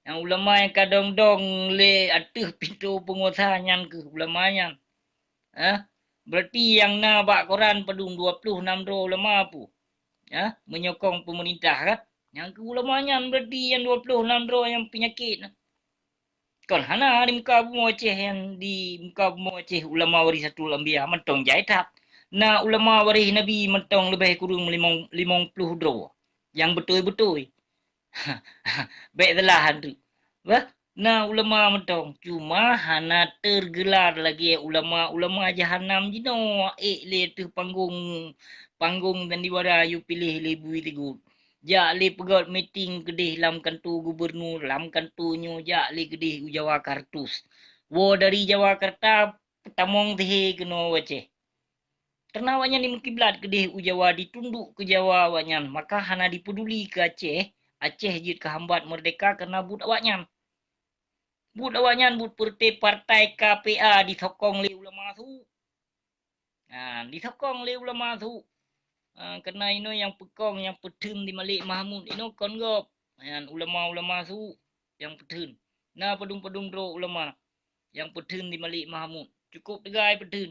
Nyang ulama nyang ka dong-dong lé ateueh pintoe peunguasa nyan keuh ulama nyan. Hah? Berarti nyang na bak koran padum dua ploh nam droe ulama peue? Hah? Meunyokong peumeurintah kah? Nyang keuh ulama nyan berarti nyang dua ploh nam droe nyang peunyakét na. Kon hana di muka bumoe Aceh nyang di muka bumoe Aceh ulama warisatul anbiya mantong jai that. Na ulama waréh Nabi mantong leubeh kureueng limong, limong ploh droe nyang beutôi-beutôi. Bék salah anteuk. Bah, na ulama mantong, cuma hana teugelar lagée ulama-ulama jahanam jinoe, ék lé teuh panggong, panggong dan diwara yue piléh lé bui tigut. Jak lé peugét miting keudeh lam kanto gubernur, lam kanto nyoe jak lé keudeh u Jawa Kartus. Woe dari Jawakarta peutamong tehe keunoe u Aceh. Karena awaknyan jimeukiblat keudeh u Jawa, jitundok keu Jawa awaknyan, maka hana jipeuduli keu Aceh. Aceh jeuet keu hambat meurdeka karena buet awaknyan. Buet awaknyan buet peureuté partai K P A disokong lé ulama su. Ha, disokong lé ulama su. Ha, karena inoe nyang peukong, nyang peutheun di Malik Mahmud inoe kon gob. Nyan ulama-ulama su nyang peutheun. Na padum-padum droe ulama nyang peutheun di Malik Mahmud. Cukup teugai peutheun.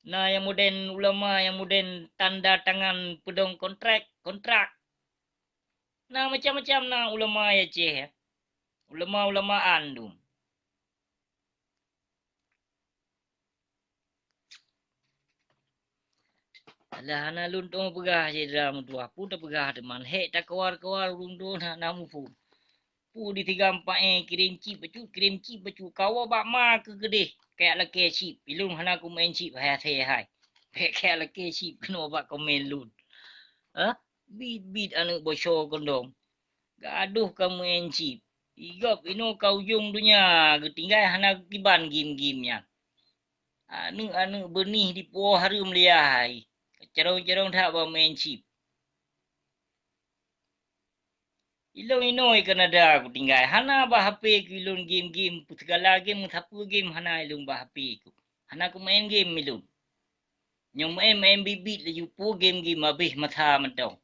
Na nyang modern ulama, nyang modern tanda tangan peudong kontrak, kontrak. Na macam-macam na ulama Aceh, ya. Ulama-ulama andum. Alah, hana lôn tueng peugah syedara meutuah, peue tapeugah teuma, hék takeuluar-keuluar ureuëng droe hana muphom. Peue di tiga empat eh, kirém cip bacut, kirém cip bacut, kawoe bak ma keu keudeh, kajak lakée cip, ilôn hana kumeu'en cip hai asai hai. Kajak lakée cip keunoe bak komen lôn. Hah? Bit-bit aneuëk bocor kondom. Gadoh ka meu'en cip. Igob inoe ka ujong donya, geutinggai hana geukiban gim-gim nyan. Aneuëk-aneuëk beunih dipuwoe hareuem liah hai. Carông-carông that bak meu'en cip. Ilôn inoe i Kanada kutinggai, hana bak H P keu ilôn gim-gim, sigala gim, sapeue gim hana ilôn bak H P ku. Hana kumeu'en gim ilôn. Nyoe meu'en-meu'en bit-bit laju peue gim-gim habéh masa mantong.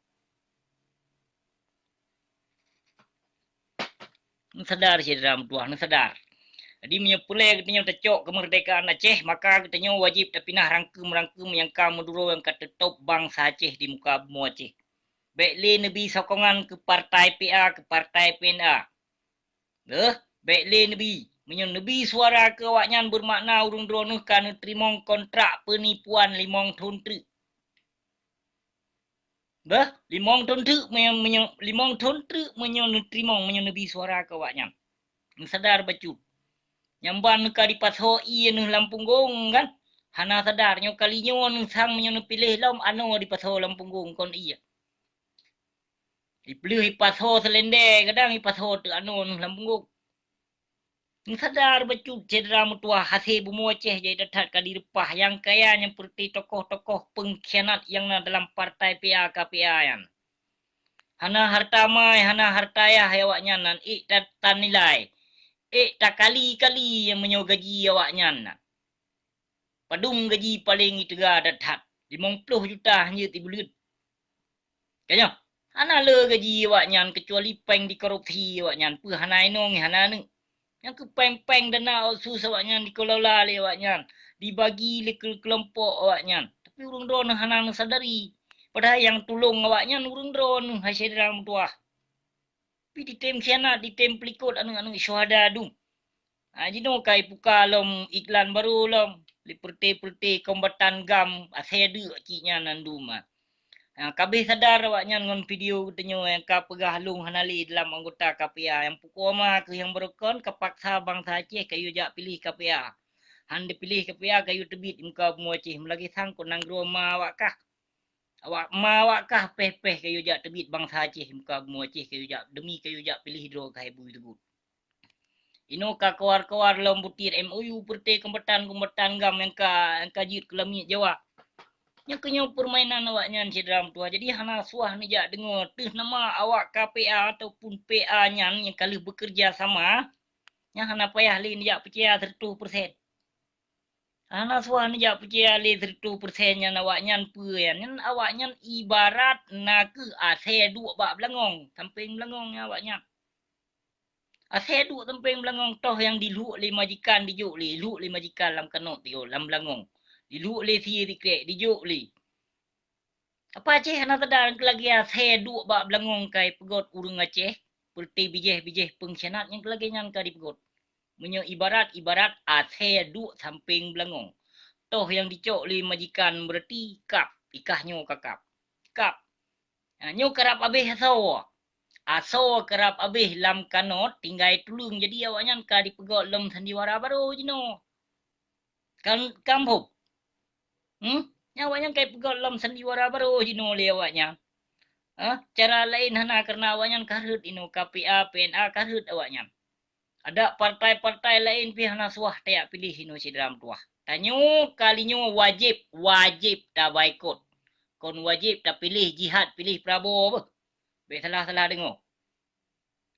Neusadar syedara meutuah, neusadar. Jadi meunyoe peureulée geutanyoe tacok keumeurdekaan Aceh, maka geutanyoe wajéb tapinah rangkeum-rangkeum nyang ka meuduro nyang ka teutôb bansa Aceh di muka bumoe Aceh. Bék lé neubi sokongan keu partai P A, keu partai P N A. Deuh, bék lé neubi. Meunyoe neubi suara keu awaknyan, beumakna ureuëng droeneueh ka neuteurimong kontrak peunipuan limong thon treuk. Beuh, limong thon treuk meunyoe, meunyoe, limong thon treuk meunyoe neuteurimong, meunyoe neubi suara keu awaknyan. Neusadar bacut. Nyang ban neuka dipasoe ié neuh lam punggong kan? Hana sadar, nyoe kali nyoe neuh sang meunyoe neupiléh lom anoe dipasoe lam punggong kon ié. Ipeuleueh ipasoe seulendé, kadang ipasoe teuk anoe neuh lam punggong. Neusadar bacut syedara meutuah, hasé bumoe Aceh jai that-that ka direupah nyang kaya nyang peureuté tokoh-tokoh peungkhianat nyang na dalam partai P A K P A nyan. Hana hareuta mai, hana hareuta yah awaknyan nan ék ta-, tanilai, ék takali-kali nyang meunyoe gaji awaknyan nan. Padum gaji paleng iteuga that-that, limong ploh juta hanjeuet ibuleuen. Ka nyoe, hana le gaji awaknyan keucuali péng dikorupsi awaknyan, peue hana inong hana aneuk. Nyang keu péng-péng dana otsus awaknyan dikelola lé awaknyan, dibagi lé keu-, keulompok awaknyan. Tapi ureuëng droeneuh hana neusadari, padahai nyang tulông awaknyan ureuëng droeneuh hai syedara meutuah. Pi ditem khianat, ditem peulikot aneuëk-aneuëk syuhada dum. Ha, jinoe ka ipuka lom iklan barô lom, lé peureuté-peureuté kombatan GAM, asai deuk cit nyan nan dum, ha. Ha, kabeh sadar awaknyan ngon video geutanyoe nyang ka peugah lôn hana lé dalam anggota K P A, nyang pukon ma keuh nyang barokon ka paksa bansa Aceh kayue jak piléh K P A. Han dipiléh K P A kayue teubiet muka bumoe Aceh, meulagée sang kon nanggroe ma awak kah. Awak ma awak kah péh-péh kayue jak teubiet bansa Aceh muka bumoe Aceh kayue jak, demi kayue jak piléh droe keuhai bui teugut. Inoe ka kawar-kawar lom butiet M O U peureuté kombatan-kombatan GAM nyang ka, nyang ka jeuet keu lamiet Jawa. Nyoe keuh nyoe peurmainan awaknyan syedara meutuah. Jadi hana suah neujak deungoe teuh nama awak K P A ataupun P A nyan nyang ka lheueh beukeureuja sama, nyan hana payah lé neujak peucaya sireutoh persen. Hana suah neujak peucaya lé sireutoh persen nyan awaknyan peue nyan. Nyan awaknyan ibarat na keuh asée duek bak beulangong, sampéng beulangong nyan awaknyan. Asée duek sampéng beulangong, toh nyang diluek lé majikan dijok lé, luek lé majikan lam kanot tio, lam beulangong. Diluek lé sie sikrek, dijok lé. Apa Aceh hana sadar nyang keu lagée asée duek bak beulangong ka ipeugöt ureuëng Aceh, peureuté bijéh-bijéh peungkhianat nyang keu lagée nyan ka dipeugöt. Meunyoe ibarat, ibarat asée duek sampéng beulangong. Toh nyang dicok lé majikan, beurati kab, ikah nyoe ka kab. Kab. Ha, nyoe karab abéh asoe. Asoe karab abéh lam kanot, tinggai tuleueng, jadi awaknyan ka dipeugöt lom sandiwara barô jinoe. Kan, kan phon? Hmm? Nyan awaknyan ka ipeugöt lom sandiwara barô jinoe lé awaknyan. Ha? Cara laén hana, kareuna awaknyan ka rhot inoe, K P A, P N A ka rhot awaknyan. Adak partai-partai laén pih hana suah tajak piléh inoe syedara meutuah. Tanyoe kali nyoe wajéb, wajéb tabaikot. Kon wajéb tapiléh jihad, piléh Prabowo beuh. Bék salah-salah deungoe.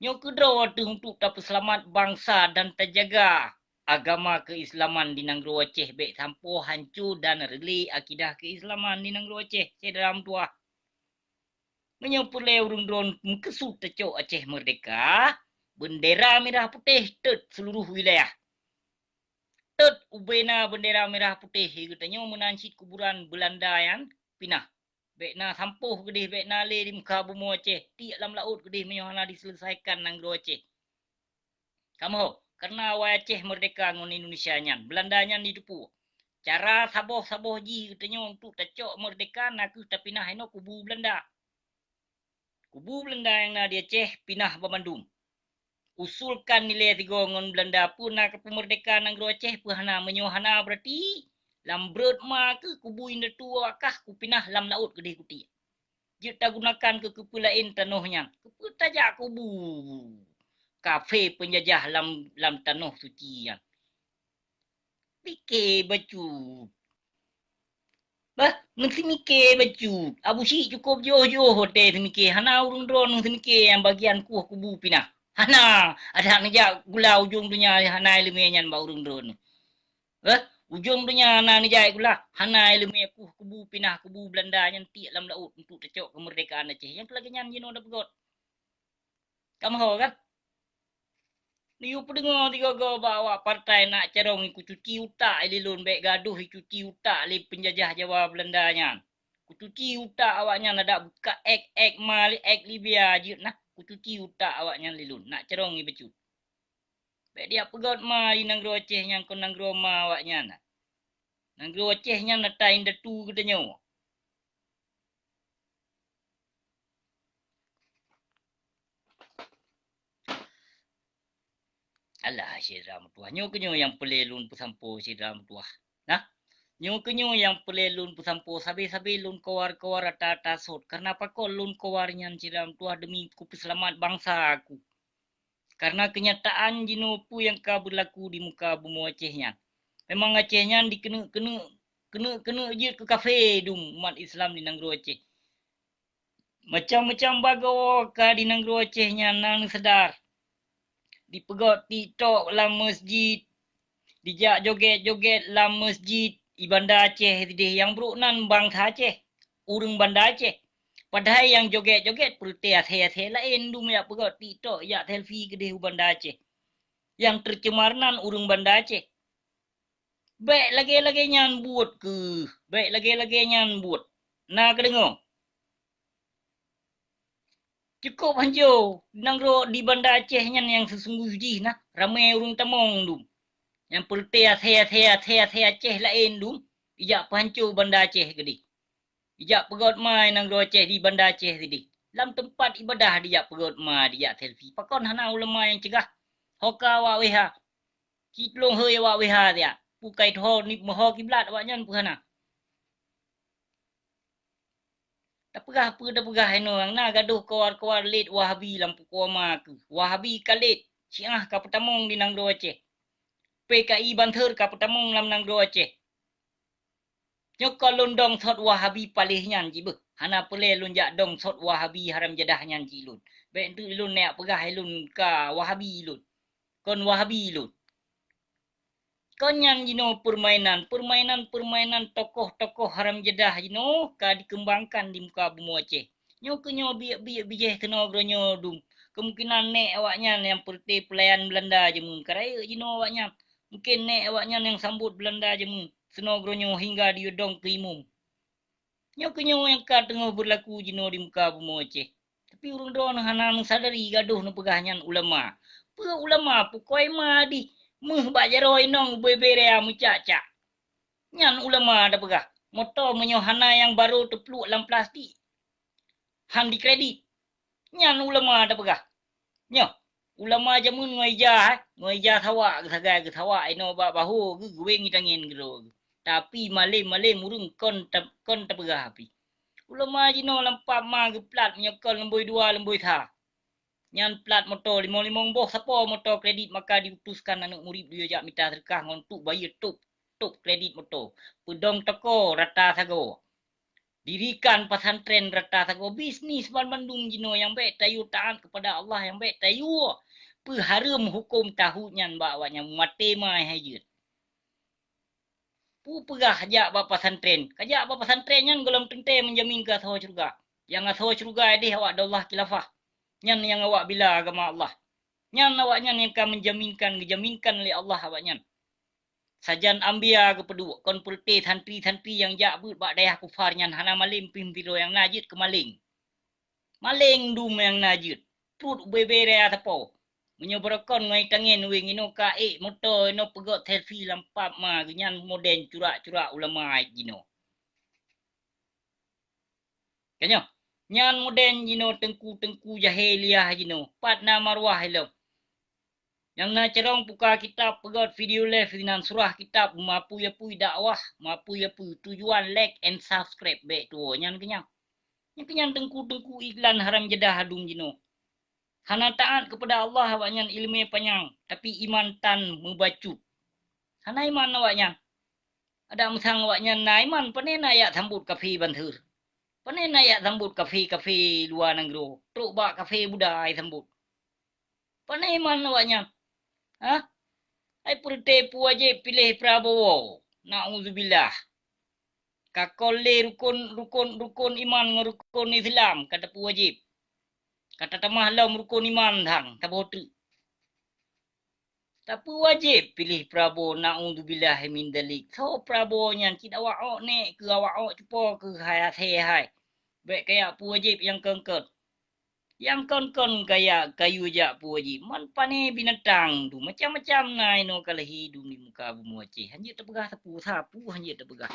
Nyoe keudroe teuh untuk tapeuseulamat bansa dan tajaga agama keuislaman di nanggroe Aceh, bék sampoe hanco dan reulée akidah keuislaman di nanggroe Aceh, syedara meutuah. Meunyoe peureulée ureuëng droe meukeusut tacok Aceh meurdeka, beundera mirah putéh teut seuluruh wilayah. Teut ubena beundera mirah putéh, geutanyoe meunan cit kuburan Beulanda nyan pinah. Bék na sampôh keudeh, bék na lé di muka bumoe Aceh, tiek lam laôt keudeh meunyoe hana diseuleusaikan nanggroe Aceh. Kamoe, kareuna awai Aceh meurdeka ngon Indonesia nyan, Beulanda nyan jiteupeue. Cara saboh-saboh jih geutanyoe untuk tacok meurdeka na kheueh tapinah inoe kubu Beulanda. Kubu Beulanda nyang na di Aceh pinah banmandum. Usulkan ilée sigoe ngon Beulanda peue na kapeumeurdeka nanggroe Aceh peue hana, meunyoe hana beurati lam breuet ma kheueh kubu indatu awak kah kupinah lam laôt keudeh kutiek. Jeuet tagunakan keu keupeue laén tanoh nyan. Keupeue tajak kubu kafé peunjajah lam, lam tanoh suci nyan? Pike bacut. Bah, meusimike bacut. Abu Syik cukôp jiôh-jiôh watée simike. Hana ureuëng droeneuh simike nyang bagian kueh kubu pinah. Hana, adak neujak gula ujong donya hana iéleumé nyan bak ureuëng droeneuh. Eh, ujong donya na neujak gula, hana iéleumé kueh kubu pinah kubu Beulanda nyan tiek lam laôt untuk tacok keumeurdekaan Aceh. Nyang keu lagée nyan jinoe tapeugét. Kamoe kan? Neuyue peudeungoe sigoe-goe bak awak partai nak carông kucuci utak lé lôn bék gadôh icuci utak lé peunjajah Jawa Beulanda nyan. Kucuci utak awaknyan adak buka ék-ék ma lé ék Libya jeuet nah. Kucuci utak awaknyan lé lôn nak carông ibacut. Bék dijak peugét ma di nanggroe Aceh nyan kon nanggroe ma awaknyan. Nanggroe Aceh nyan ata indatu geutanyoe. Alah, syedara meutuwah. Nyoe keunyoe nyang peureulée lôn peusampoe syedara meutuwah. Nah, nyoe keunyoe nyang peureulée lôn peusampoe sabe-sabe lôn kawar-kawar ata-ata sot. Kareuna pakon lôn kawar nyan syedara meutuwah deumi kupeuseulamat bansa aku. Kareuna keunyataan jinoe peue nyang ka beurlaku di muka bumoe Aceh nyan. Memang Aceh nyan dikeuneuk-keuneuk, keuneuk-keuneuk jeuet keu kafé dum umat Islam di nanggroe Aceh. Macam-macam bagoe ka di nanggroe Aceh nyan na neusadar. Dipeugét TikTok lam masjid, dijak jogét-jogét lam masjid, i Banda Aceh sideh nyang brok nan bansa Aceh, ureuëng Banda Aceh. Padahai nyang jogét-jogét peureute asée-asée laén dum jak peugét TikTok, jak selfie keudeh u Banda Aceh. Nyang teucemar nan ureuëng Banda Aceh. Bék lagée-lagée nyan buet kheueh, bék lagée-lagée nyan buet. Na kadeungoe? Cukôp hanco, nanggroe di Banda Aceh nyan nyang seusunggoh jih na ramé ureuëng tamong dum. Nyang peureute asée-asée, asée-asée Aceh laén dum, ijak peuhanco Banda Aceh keudeh. Ijak peugét ma i nanggroe Aceh di Banda Aceh sideh. Lam teumpat ibadah dijak peugét ma, dijak selfie. Pakon hana ulama nyang cegah? Ho ka awak W H. Cit lôn hôi awak W H siat. Peue ka itho nib meuho kiblat awaknyan peue hana? Tapeugah peue tapeugah inoe nyang na gadôh kawar-kawar lét Wahabi lam pukoe ma kheueh. Wahabi ka lét, Syiah ka peutamong di nanggroe Aceh. P K I Banser ka peutamong lam nanggroe Aceh. Nyoe kon lôn dong sot Wahabi paléh nyan cit beuh. Hana peureulée lôn jak dong sot Wahabi haram jadah nyan cit lôn. Bék enteuk lôn neujak peugah lôn ka Wahabi lôn. Kon Wahabi lôn. Kon nyan jinoe peurmainan, peurmainan-peurmainan tokoh-tokoh haram jadah jinoe ka dikeumbangkan di muka bumoe Aceh. Nyoe keunyoe biek-biek bijéh keunoe geuronyoe dum. Keumungkinan nék awaknyan nyang peureute peulayan Beulanda jameun ka rayeuk jinoe awaknyan. Mungken nék awaknyan nyang sambot Beulanda jameun, seunoe geuronyoe hingga diyue dong keu imum. Nyoe keunyoe nyang ka teungoh beurlaku jinoe di muka bumoe Aceh. Tapi ureuëng droeneuh hana neusadari gadôh neupeugah nyan ulama. Peue ulama? Pukoe ma dih, méuh bak jaroe inong ubé-bé raya meucak-cak. Nyan ulama tapeugah. Moto meunyoe hana nyang barô teupluek lam plastik, han dikredit. Nyan ulama tapeugah. Nyoe, ulama jameun ngon ija, eh, ngon ija sawak geusagai geusawak inoe bak bahô geuh geuwéng i tangen keudroe geuh. Tapi malém-malém ureuëng kon ta-, kon tapeugah pih. Ulama jinoe lam pap ma geuplat meunyoe kon leumbôi dua leumbôi sa. Nyan plat moto limong-limong boh sapo moto kredit maka diutuskan aneuëk murit duyue jak mita seudeukah ngon tuk bayeue top, top kredit moto. Peudong toko rata sagoe. Dirikan pesantren rata sagoe bisnis banmandum jinoe nyang bék tayue taát keupada Allah nyang bék tayue peuhareuem huköm tauhid nyan bak awaknyan maté ma hai jeuet. Peue peugah jak bak pesantren? Ka jak bak pesantren nyan gohlom teuntée meujamin keu asoe syeuruga. Nyang asoe syeuruga ideh awak daulah khilafah. Nyan nyang awak bila agama Allah. Nyan awaknyan nyang ka meujaminkan, geujaminkan lé Allah awaknyan. Sajan ambia geupeuduek, kon peureute santri-santri nyang jak beuet bak dayah kufar nyan hana malém pih sidroe nyang na jeuet keu maléng. Maléng dum nyang na jeuet, pruet ubé-bé raya sapo. Meunyoe beurokon ngon tangen wéng inoe ka ék moto inoe peugöt selfie lam pub ma geuh nyan modern curak-curak ulama jinoe. Ka nyoe, nyan modern jinoe teungku-teungku jahiliah jinoe, pat na maruah ilom. Nyang na carông buka kitab peugöt video live sinan surah kitab meupui-pui dakwah, meupui-pui tujuan like and subscribe bék tuwoe nyan keunyan. Nyan keunyan teungku-teungku iklan haram jadah adum jinoe. Hana taát keupada Allah awaknyan ileumé panyang, tapi iman tan meubacut. Hana iman awaknyan. Adak meusang awaknyan na iman, pane na jak sambot kafé bantheur? Pane na jak sambot kafé-kafé luwa nanggroe? Trok bak kafé Buddha ai sambot. Pane iman awaknyan? Hah? Ai peureute peue wajéb piléh Prabowo? Naudzubillah. Ka kon lé rukon, rukon, rukon iman ngon rukon Islam ka tapeuwajéb. Ka tatamah lom rukon iman thang, saboh teuk. Tapeuwajéb piléh Prabowo, naudzubillahi min dzalik. Soe Prabowo nyan? Cit awak ôk nék keuh, awak ôk cupo keuh hai asée hai. Bék kajak peuwajéb nyang kon-kon. Nyang kon-kon kajak kayue jak peuwajéb. Man pane binatang tu, macam-macam na inoe ka lahé dum di muka bumoe Aceh. Hanjeuet tapeugah sapeue, sapeue hanjeuet tapeugah.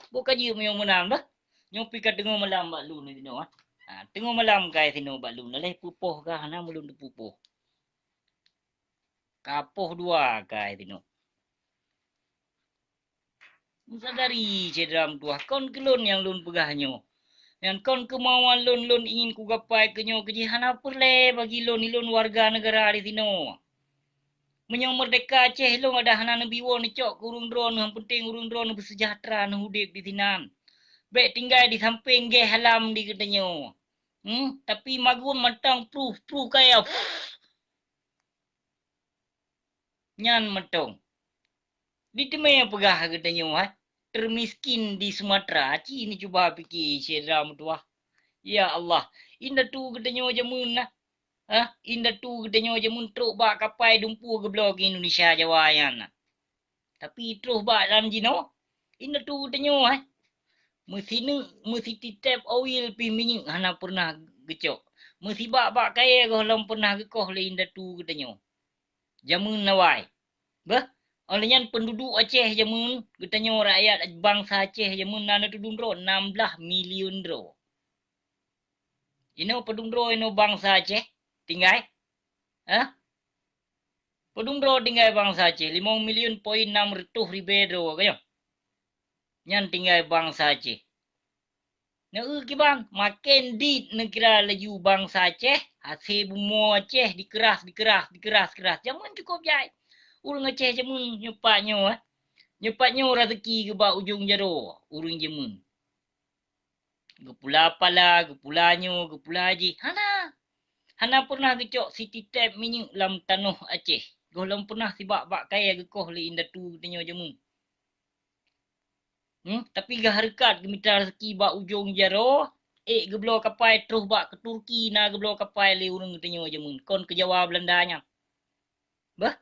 Boh ka jeuet meunyoe meunan bah. Nyoe pih ka teungoh malam bak lôn sinoe, ah. Ha, teungoh malam kai sinoe bak lôn, lheueh peupoh kah hana meulôn teupeupoh. Ka poh dua kai sinoe. Meusadari syedara meutuwah, kon keu lôn nyang lôn peugah nyoe. Nyan kon keumauan lôn, lôn ingin kugapai keu nyoe keu jih hana peureulée bagi lôn, ilôn warga neugara disinoe. Meunyoe meurdehka Aceh lôn adak hana neubiwoe neucok keu ureuëng droeneuh, nyang peunteng ureuëng droeneuh beuseujahteura neuh udeb disinan. Bék tinggai di sampéng geh alam di geutanyoe. Hmm, tapi magun mantong pruh-pruh kaya. Nyan mantong. Diteumé peugah geutanyoe, hai, termiskin di Sumatera, ci neucuba pike syedara meutuwah. Ya Allah, indatu geutanyoe jameun na. Hah, indatu geutanyoe jameun trok bak kapai dumpeue geubloe keu Indonesia Jawa nyan na. Tapi troh bak lam jinoe, indatu geutanyoe, hai. Meusineuk, meusititép oil pih minyeuk hana peureunah geucok. Meusibak bak kayée gohlom peureunah geukoh lé indatu geutanyoe. Jameun awai. Beuh, óh lheueh nyan peunduduek Aceh jameun, geutanyoe rakyat bansa Aceh jameun na neutudun droe nam blaih milion droe. Inoe padum droe inoe bansa Aceh tinggai? Hah? Padum droe tinggai bansa Aceh? Limong milion poin nam reutôh ribée droe ka nyoe. Nyan tinggai bansa Aceh. Neu kiban, maken dit neukira laju bansa Aceh, hase bumoe Aceh dikeurah, dikeurah, dikeurah, keurah. Jameun cukôp jai. Ureuëng Aceh jameun nyoe pat nyoe, eh. Nyoe pat nyoe raseuki geuba ujong jaroe ureuëng jameun. Geupula pala, geupula nyoe, geupula jih. Hana. Hana peureunah geucok sititép minyeuk lam tanoh Aceh. Gohlom peureunah sibak bak kayée geukoh lé indatu geutanyoe jameun. Hmm, tapi geuhareukat geumita raseuki bak ujong jaroe, ék geubloe kapai troh bak keu Turki na geubloe kapai lé ureuëng geutanyoe jameun. Kon keu Jawa Beulanda nyan. Bah,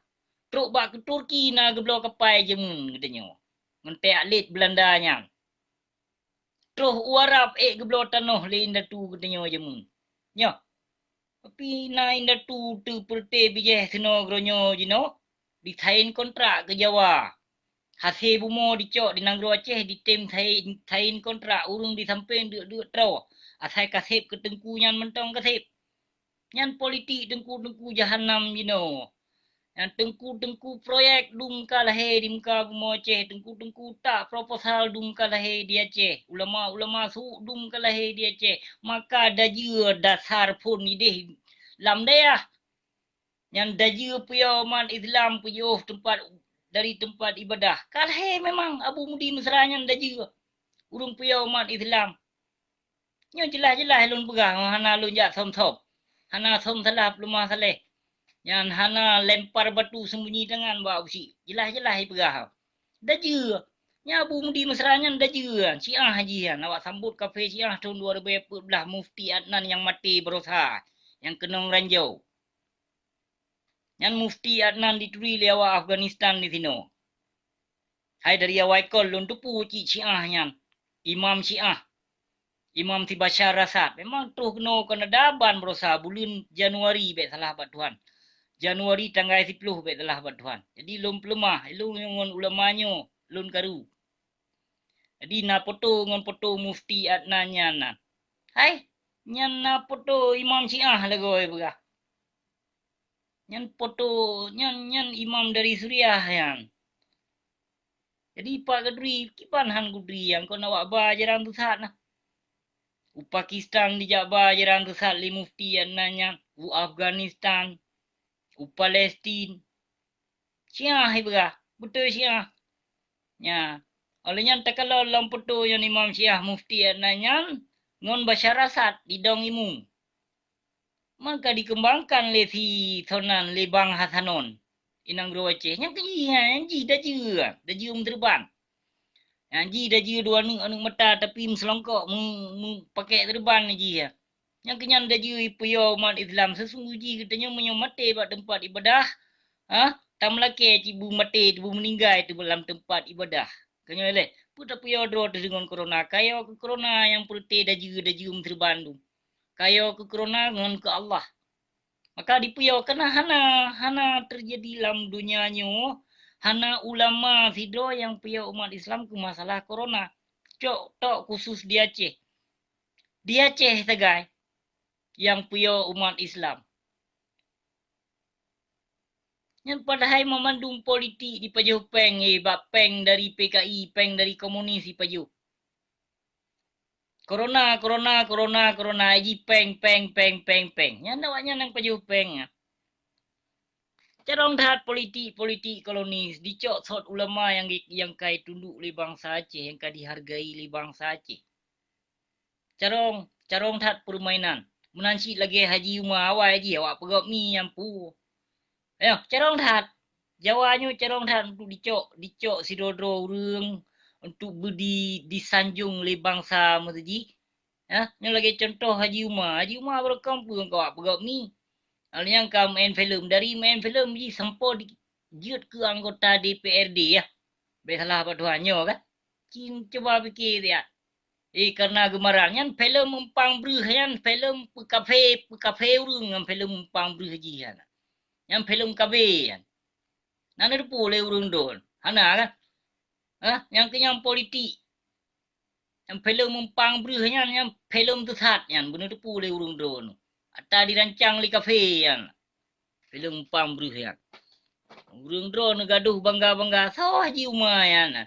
trok bak keu Turki na geubloe kapai jameun geutanyoe. Ngon teuh atlet Beulanda nyan. Troh u Arab ék geubloe tanoh lé indatu geutanyoe jameun. Nyoe. Tapi na indatu teupeureuté bijéh sinoe geuronyoe jinoe, disain kontrak keu Jawa. Hase bumoe dicok di nanggroe Aceh ditem sain, sain kontrak ureuëng di sampéng deuk-deuk troe. Asai kaseb keu teungku nyan mantong kaseb. Nyan politik teungku-teungku jahanam jinoe. Nyan teungku-teungku proyek dum ka lahé di muka bumoe Aceh, teungku-teungku tak proposal dum ka lahé di Aceh, ulama-ulama su dum ka lahé di Aceh. Maka dajeue dasar phon idéh lam dayah. Nyan dajeue piôh umat Islam peuyoh teumpat dari teumpat ibadah. Ka lahé memang Abu Mudi Mesra nyan dajeue ureuëng piôh umat Islam. Nyoe jeulaih-jeulaih lôn peugah, hana lôn jak som-som. Hana som salah peuleumah saléh. Nyan hana lempar batu sembunyi tangan bak usi. Jeulaih-jeulaih ipeugah. Dajeue. Nyan Abu Mudi Mesra nyan dajeue. Syiah jih nyan. Awak sambot kafé Syiah thon dua ribu empat belas Mufti Adnan nyang maté baroesa. Nyang keunong ranjau. Nyan Mufti Adnan dituri lé awak Afghanistan disinoe. Hai dari awai kon lôn teupeue cit Syiah nyan, imam Syiah, imam si Bashar Assad. Memang troh keunoe Kanada ban barosa buleuen Januari, bèk salah bak Tuhan. Januari tanggai siploh, bèk salah bak Tuhan. Jadi lôn peuleumah, ilôn ngon ulama nyoe lôn karu. Jadi na poto ngon poto Mufti Adnan nyan na. Hai, nyan na poto imam Syiah lagoe peugah. Nyan poto, nyan, nyan imam dari Suriah nyan. Jadi pat katuri, kiban han kuturi nyang kon awak ba ajaran sesat na. U Pakistan dijak ba ajaran sesat lé Mufti Adnan nyan, u Afghanistan, u Palestin. Syiah ipeugah, beutôi Syiah. Nya, óh lheueh nyan takalon lom poto nyan imam Syiah Mufti Adnan nyan ngon Bashar Assad di Dong Imu. Maka dikembangkan lé si Sonan, lé Bang Hasanon, i nanggroe Aceh. Nyang keu jih, nyang jih dajeue, dajeue meuteureuban. Nyang jih dajeue dua aneuk, aneuk mata, tapi meuseulongkok, meu-, meupakèk teureuban jih. Nyang keu nyan dajeue ipuyoe umat Islam, seusunggoh jih geutanyoe meunyoe maté bak teumpat ibadah, ha, tameulakèe cit beumaté, beumeuninggai teuh lam teumpat ibadah. Keu nyoe lé, peue tapuyoe droe teuh deungon corona, kayo keu corona nyang peureuté dajeue-dajeue meuteureuban tu. Kayo keu corona ngon keu Allah. Maka dipuyoe keunan hana, hana teujadi lam donya nyoe, hana ulama sidroe nyang puyoe umat Islam keu masalah corona. Cok tok khusus di Aceh. Di Aceh sagai nyang puyoe umat Islam. Nyan padahai meumandum politik dipajoh péng, eh, bak péng dari P K I, péng dari komunis dipajoh. Corona, corona, corona, corona, jih péng, péng, péng, péng, péng. Nyan awaknyan nyang pajoh péng nyan. Carông that politik-politik kolonis, dicok sot ulama nyang, nyang ka itunduk lé bansa Aceh, nyang ka dihargai lé bansa Aceh. Carông, carông that peurmainan. Meunan cit lagèe Haji Uma awai jih awak peugöt mi nyang pu. Ayoh, carông that. Jawa nyoe carông that untuk dicok, dicok sidroe-droe ureueng untuk beu di, disanjong lé bansa meuseujih. Ya, nyoe lagèe contoh Haji Uma. Haji Uma barô kon peue kawak peugöt mi. Hal nyang ka main filem, dari main filem jih sampoe di, jeuet keu anggota D P R D ya. Bèk salah bak Tuhan nyoe kan. Cin cuba pike siat. Eh, karena geumaral nyan filem Eumpang Breuh nyan, filem peukafé, peukafé ureueng ngon filem Eumpang Breuh jih nyan. Nyan filem kabé nyan. Na neuteupeue lé ureueng droen? Hana kan? Hah? Nyang keu nyang politik. Nyang filem Eumpang Breuh nyan, nyang filem teusat nyan, beuneuteupeue lé ureueng droen. Ata dirancang lé kafé nyan. Filem Eumpang Breuh nyan. Ureueng droen gadoh bangga-bangga, soe Haji Uma nyan.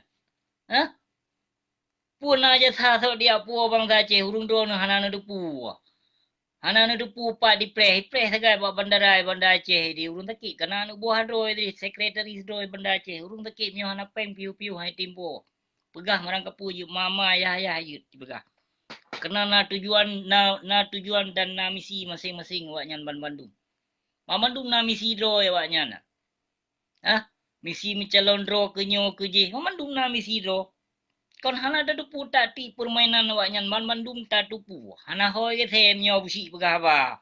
Hah? Peue na jasa sok diak puwoe bansa Aceh, ureueng droen hana neuteupeue. Hana neuteupeue pat dipreh, ipreh sagai bak bandara, Banda Aceh di ureueng sakét, kana aneuk buah droe di, sekretaris droe Banda Aceh, ureueng sakét meunyoe hana péng piôh-piôh hai tempo. Peugah marang kapeue jeuet, mama yah-yah jeuet jipeugah. Karena na tujuan, na, na tujuan dan na misi maséng-maséng awaknyan banmandum. Banmandum na misi droe awaknyan. Hah? Misi meucalon droe keu nyoe keu jéh, banmandum na misi droe. Kon hana tateupeue taktik peurmainan awaknyan, banmandum tateupeue. Hana hôi geutem nyoe Abusyik peugah haba.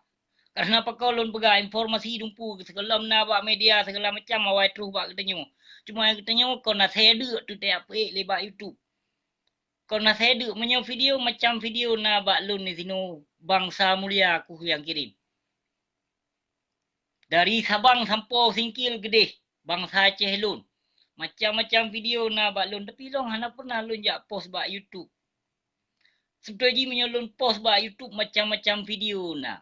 Karena pakon lôn peugah informasi dumpeue sigohlom na bak media segala macam awai troh bak geutanyoe. Cuma geutanyoe kon asai deuk teutab peuék lé bak YouTube. Kon asai deuk meunyoe video macam video na bak lôn disinoe, bansa mulia kuh nyang kirém. Dari Sabang sampoe Singkil Geudeh, bansa Aceh lôn. Macam-macam video na bak lôn, tapi lôn hana pernah lôn jak post bak YouTube. Seubeutôi jih meunyoe lôn post bak YouTube macam-macam video na.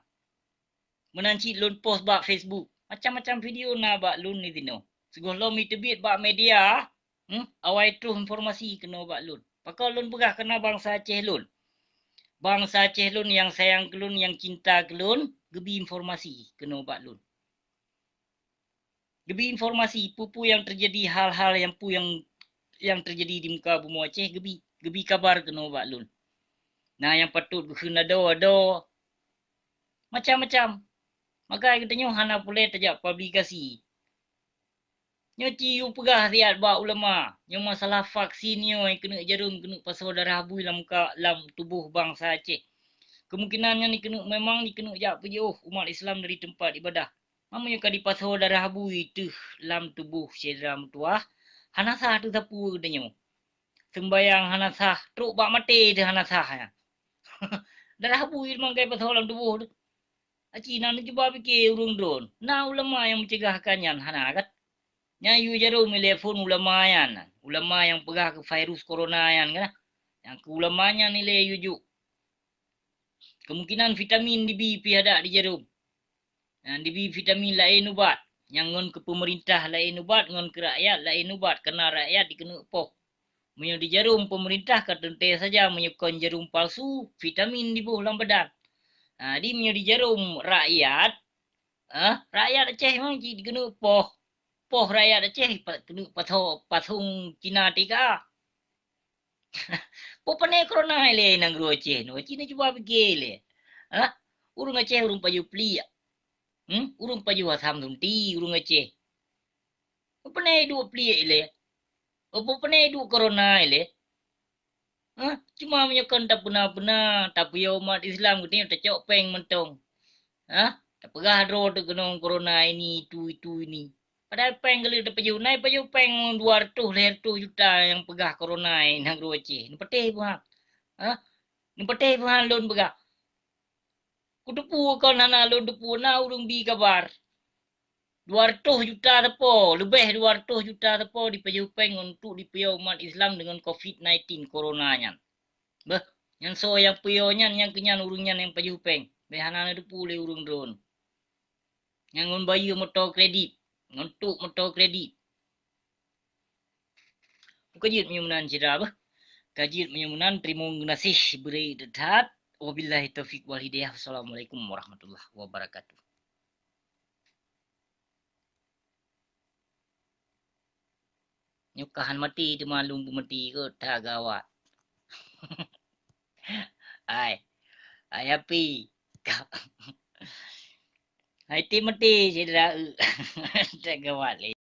Meunan cit lôn post bak Facebook, macam-macam video na bak lôn disinoe. Sigohlom iteubiet bak media, hmm, awai troh informasi keunoe bak lôn. Pakon lôn peugah karena bansa Aceh lôn. Bansa Aceh lôn nyang sayang keu lôn, nyang cinta keu lôn, geubi informasi keunoe bak lôn. Geubi informasi peue-peue nyang teujadi, hal-hal nyang peue nyang, nyang teujadi di muka bumoe Aceh, geubi, geubi kabar keunoe bak lôn. Na nyang patôt geukheun adoe-adoe, macam-macam. Maka geutanyoe hana peureulée tajak publikasi. Nyoe ci yue peugah siat bak ulama, nyoe masalah vaksin nyoe keuneuk jarôm, keuneuk pasoe darah bui lam ka, lam tuboh bansa Aceh. Kemungkinan nyan jikeuneuk, memang jikeuneuk jak peujiôh umat Islam dari teumpat ibadah. Meunyoe ka dipasoe darah bui teuh lam tuboh syedara meutuwah, Hana sah teusapeue geutanyoe. Seumbayang hana sah, trok bak maté teuh hana sah nyan. Darah bui mangat pasoe lam tuboh teuh. Aci na neucuba pike ureuëng droen. Na ulama nyang meucegah keu nyan hana kan? Nyan yue jarom ilée phon ulama nyan. Ulama nyang peugah keu virus corona nyan kan? Nyang keu ulama nyan ilée yue jok. Kemungkinan vitamin dibi pih adak di jarom. Nyang dibi vitamin laén ubat. Nyang ngon keu peumeurintah laén ubat, ngon keu rakyat laén ubat, karena rakyat dikeuneuk poh. Meunyoe di jarom peumeurintah ka teuntée saja meunyoe kon jarom palsu, vitamin diboh lam badan. Ha, di meunyoe di jarom rakyat, ah, rakyat Aceh memang cit dikeuneuk poh. Poh rakyat Aceh pa-, keuneuk patho-, pathong Cina tika. Peue pane corona ilée nanggroe Aceh nyoe? Cit neucuba pike ilée. Hah? Ureuëng Aceh ureuëng pajoh pliek. Hmm? Ureuëng pajoh asam sunti ureuëng Aceh. Peue pane duek pliek ilée? Peue pane duek corona ilée? Hah? Cuma meunyoe kon tapeuna-peuna, tapiôh umat Islam geutanyoe tacok péng mantong. Hah? Tapeugah droe teuh keunong corona ini, itu, itu, ini. Padahai péng ka lheueh tapajoh, na ipajoh péng dua reutôh, lhée reutôh juta nyang peugah corona nanggroe Aceh. Neupatéh peuhan. Hah? Neupatéh peuhan lôn peugah. Kuteupeue kon hana lôn teupeue na ureuëng bi kabar. Dua reutôh juta sapo, leubeh dua reutôh juta sapo dipajoh péng untuk dipiôh umat Islam deungon covid nineteen corona nyan. Beuh, nyan soe nyang piôh nyan, nyang keu nyan ureuëng nyan nyang pajoh péng. Bèk hana neuteupeue lé ureuëng droen. Nyang ngon bayeue moto kredit, ngon trok moto kredit. Ka jeuet meunyoe meunan syedara beuh. Ka jeuet meunyoe meunan, teurimong geunaséh bri that-that. Wabillahi taufiq wal hidayah. Wassalamualaikum warahmatullahi wabarakatuh. Nyoe ka han maté teuma lôn peumaté keu that gawat. Ai, ai api. Hai ti maté syedara eu. That gawat lé.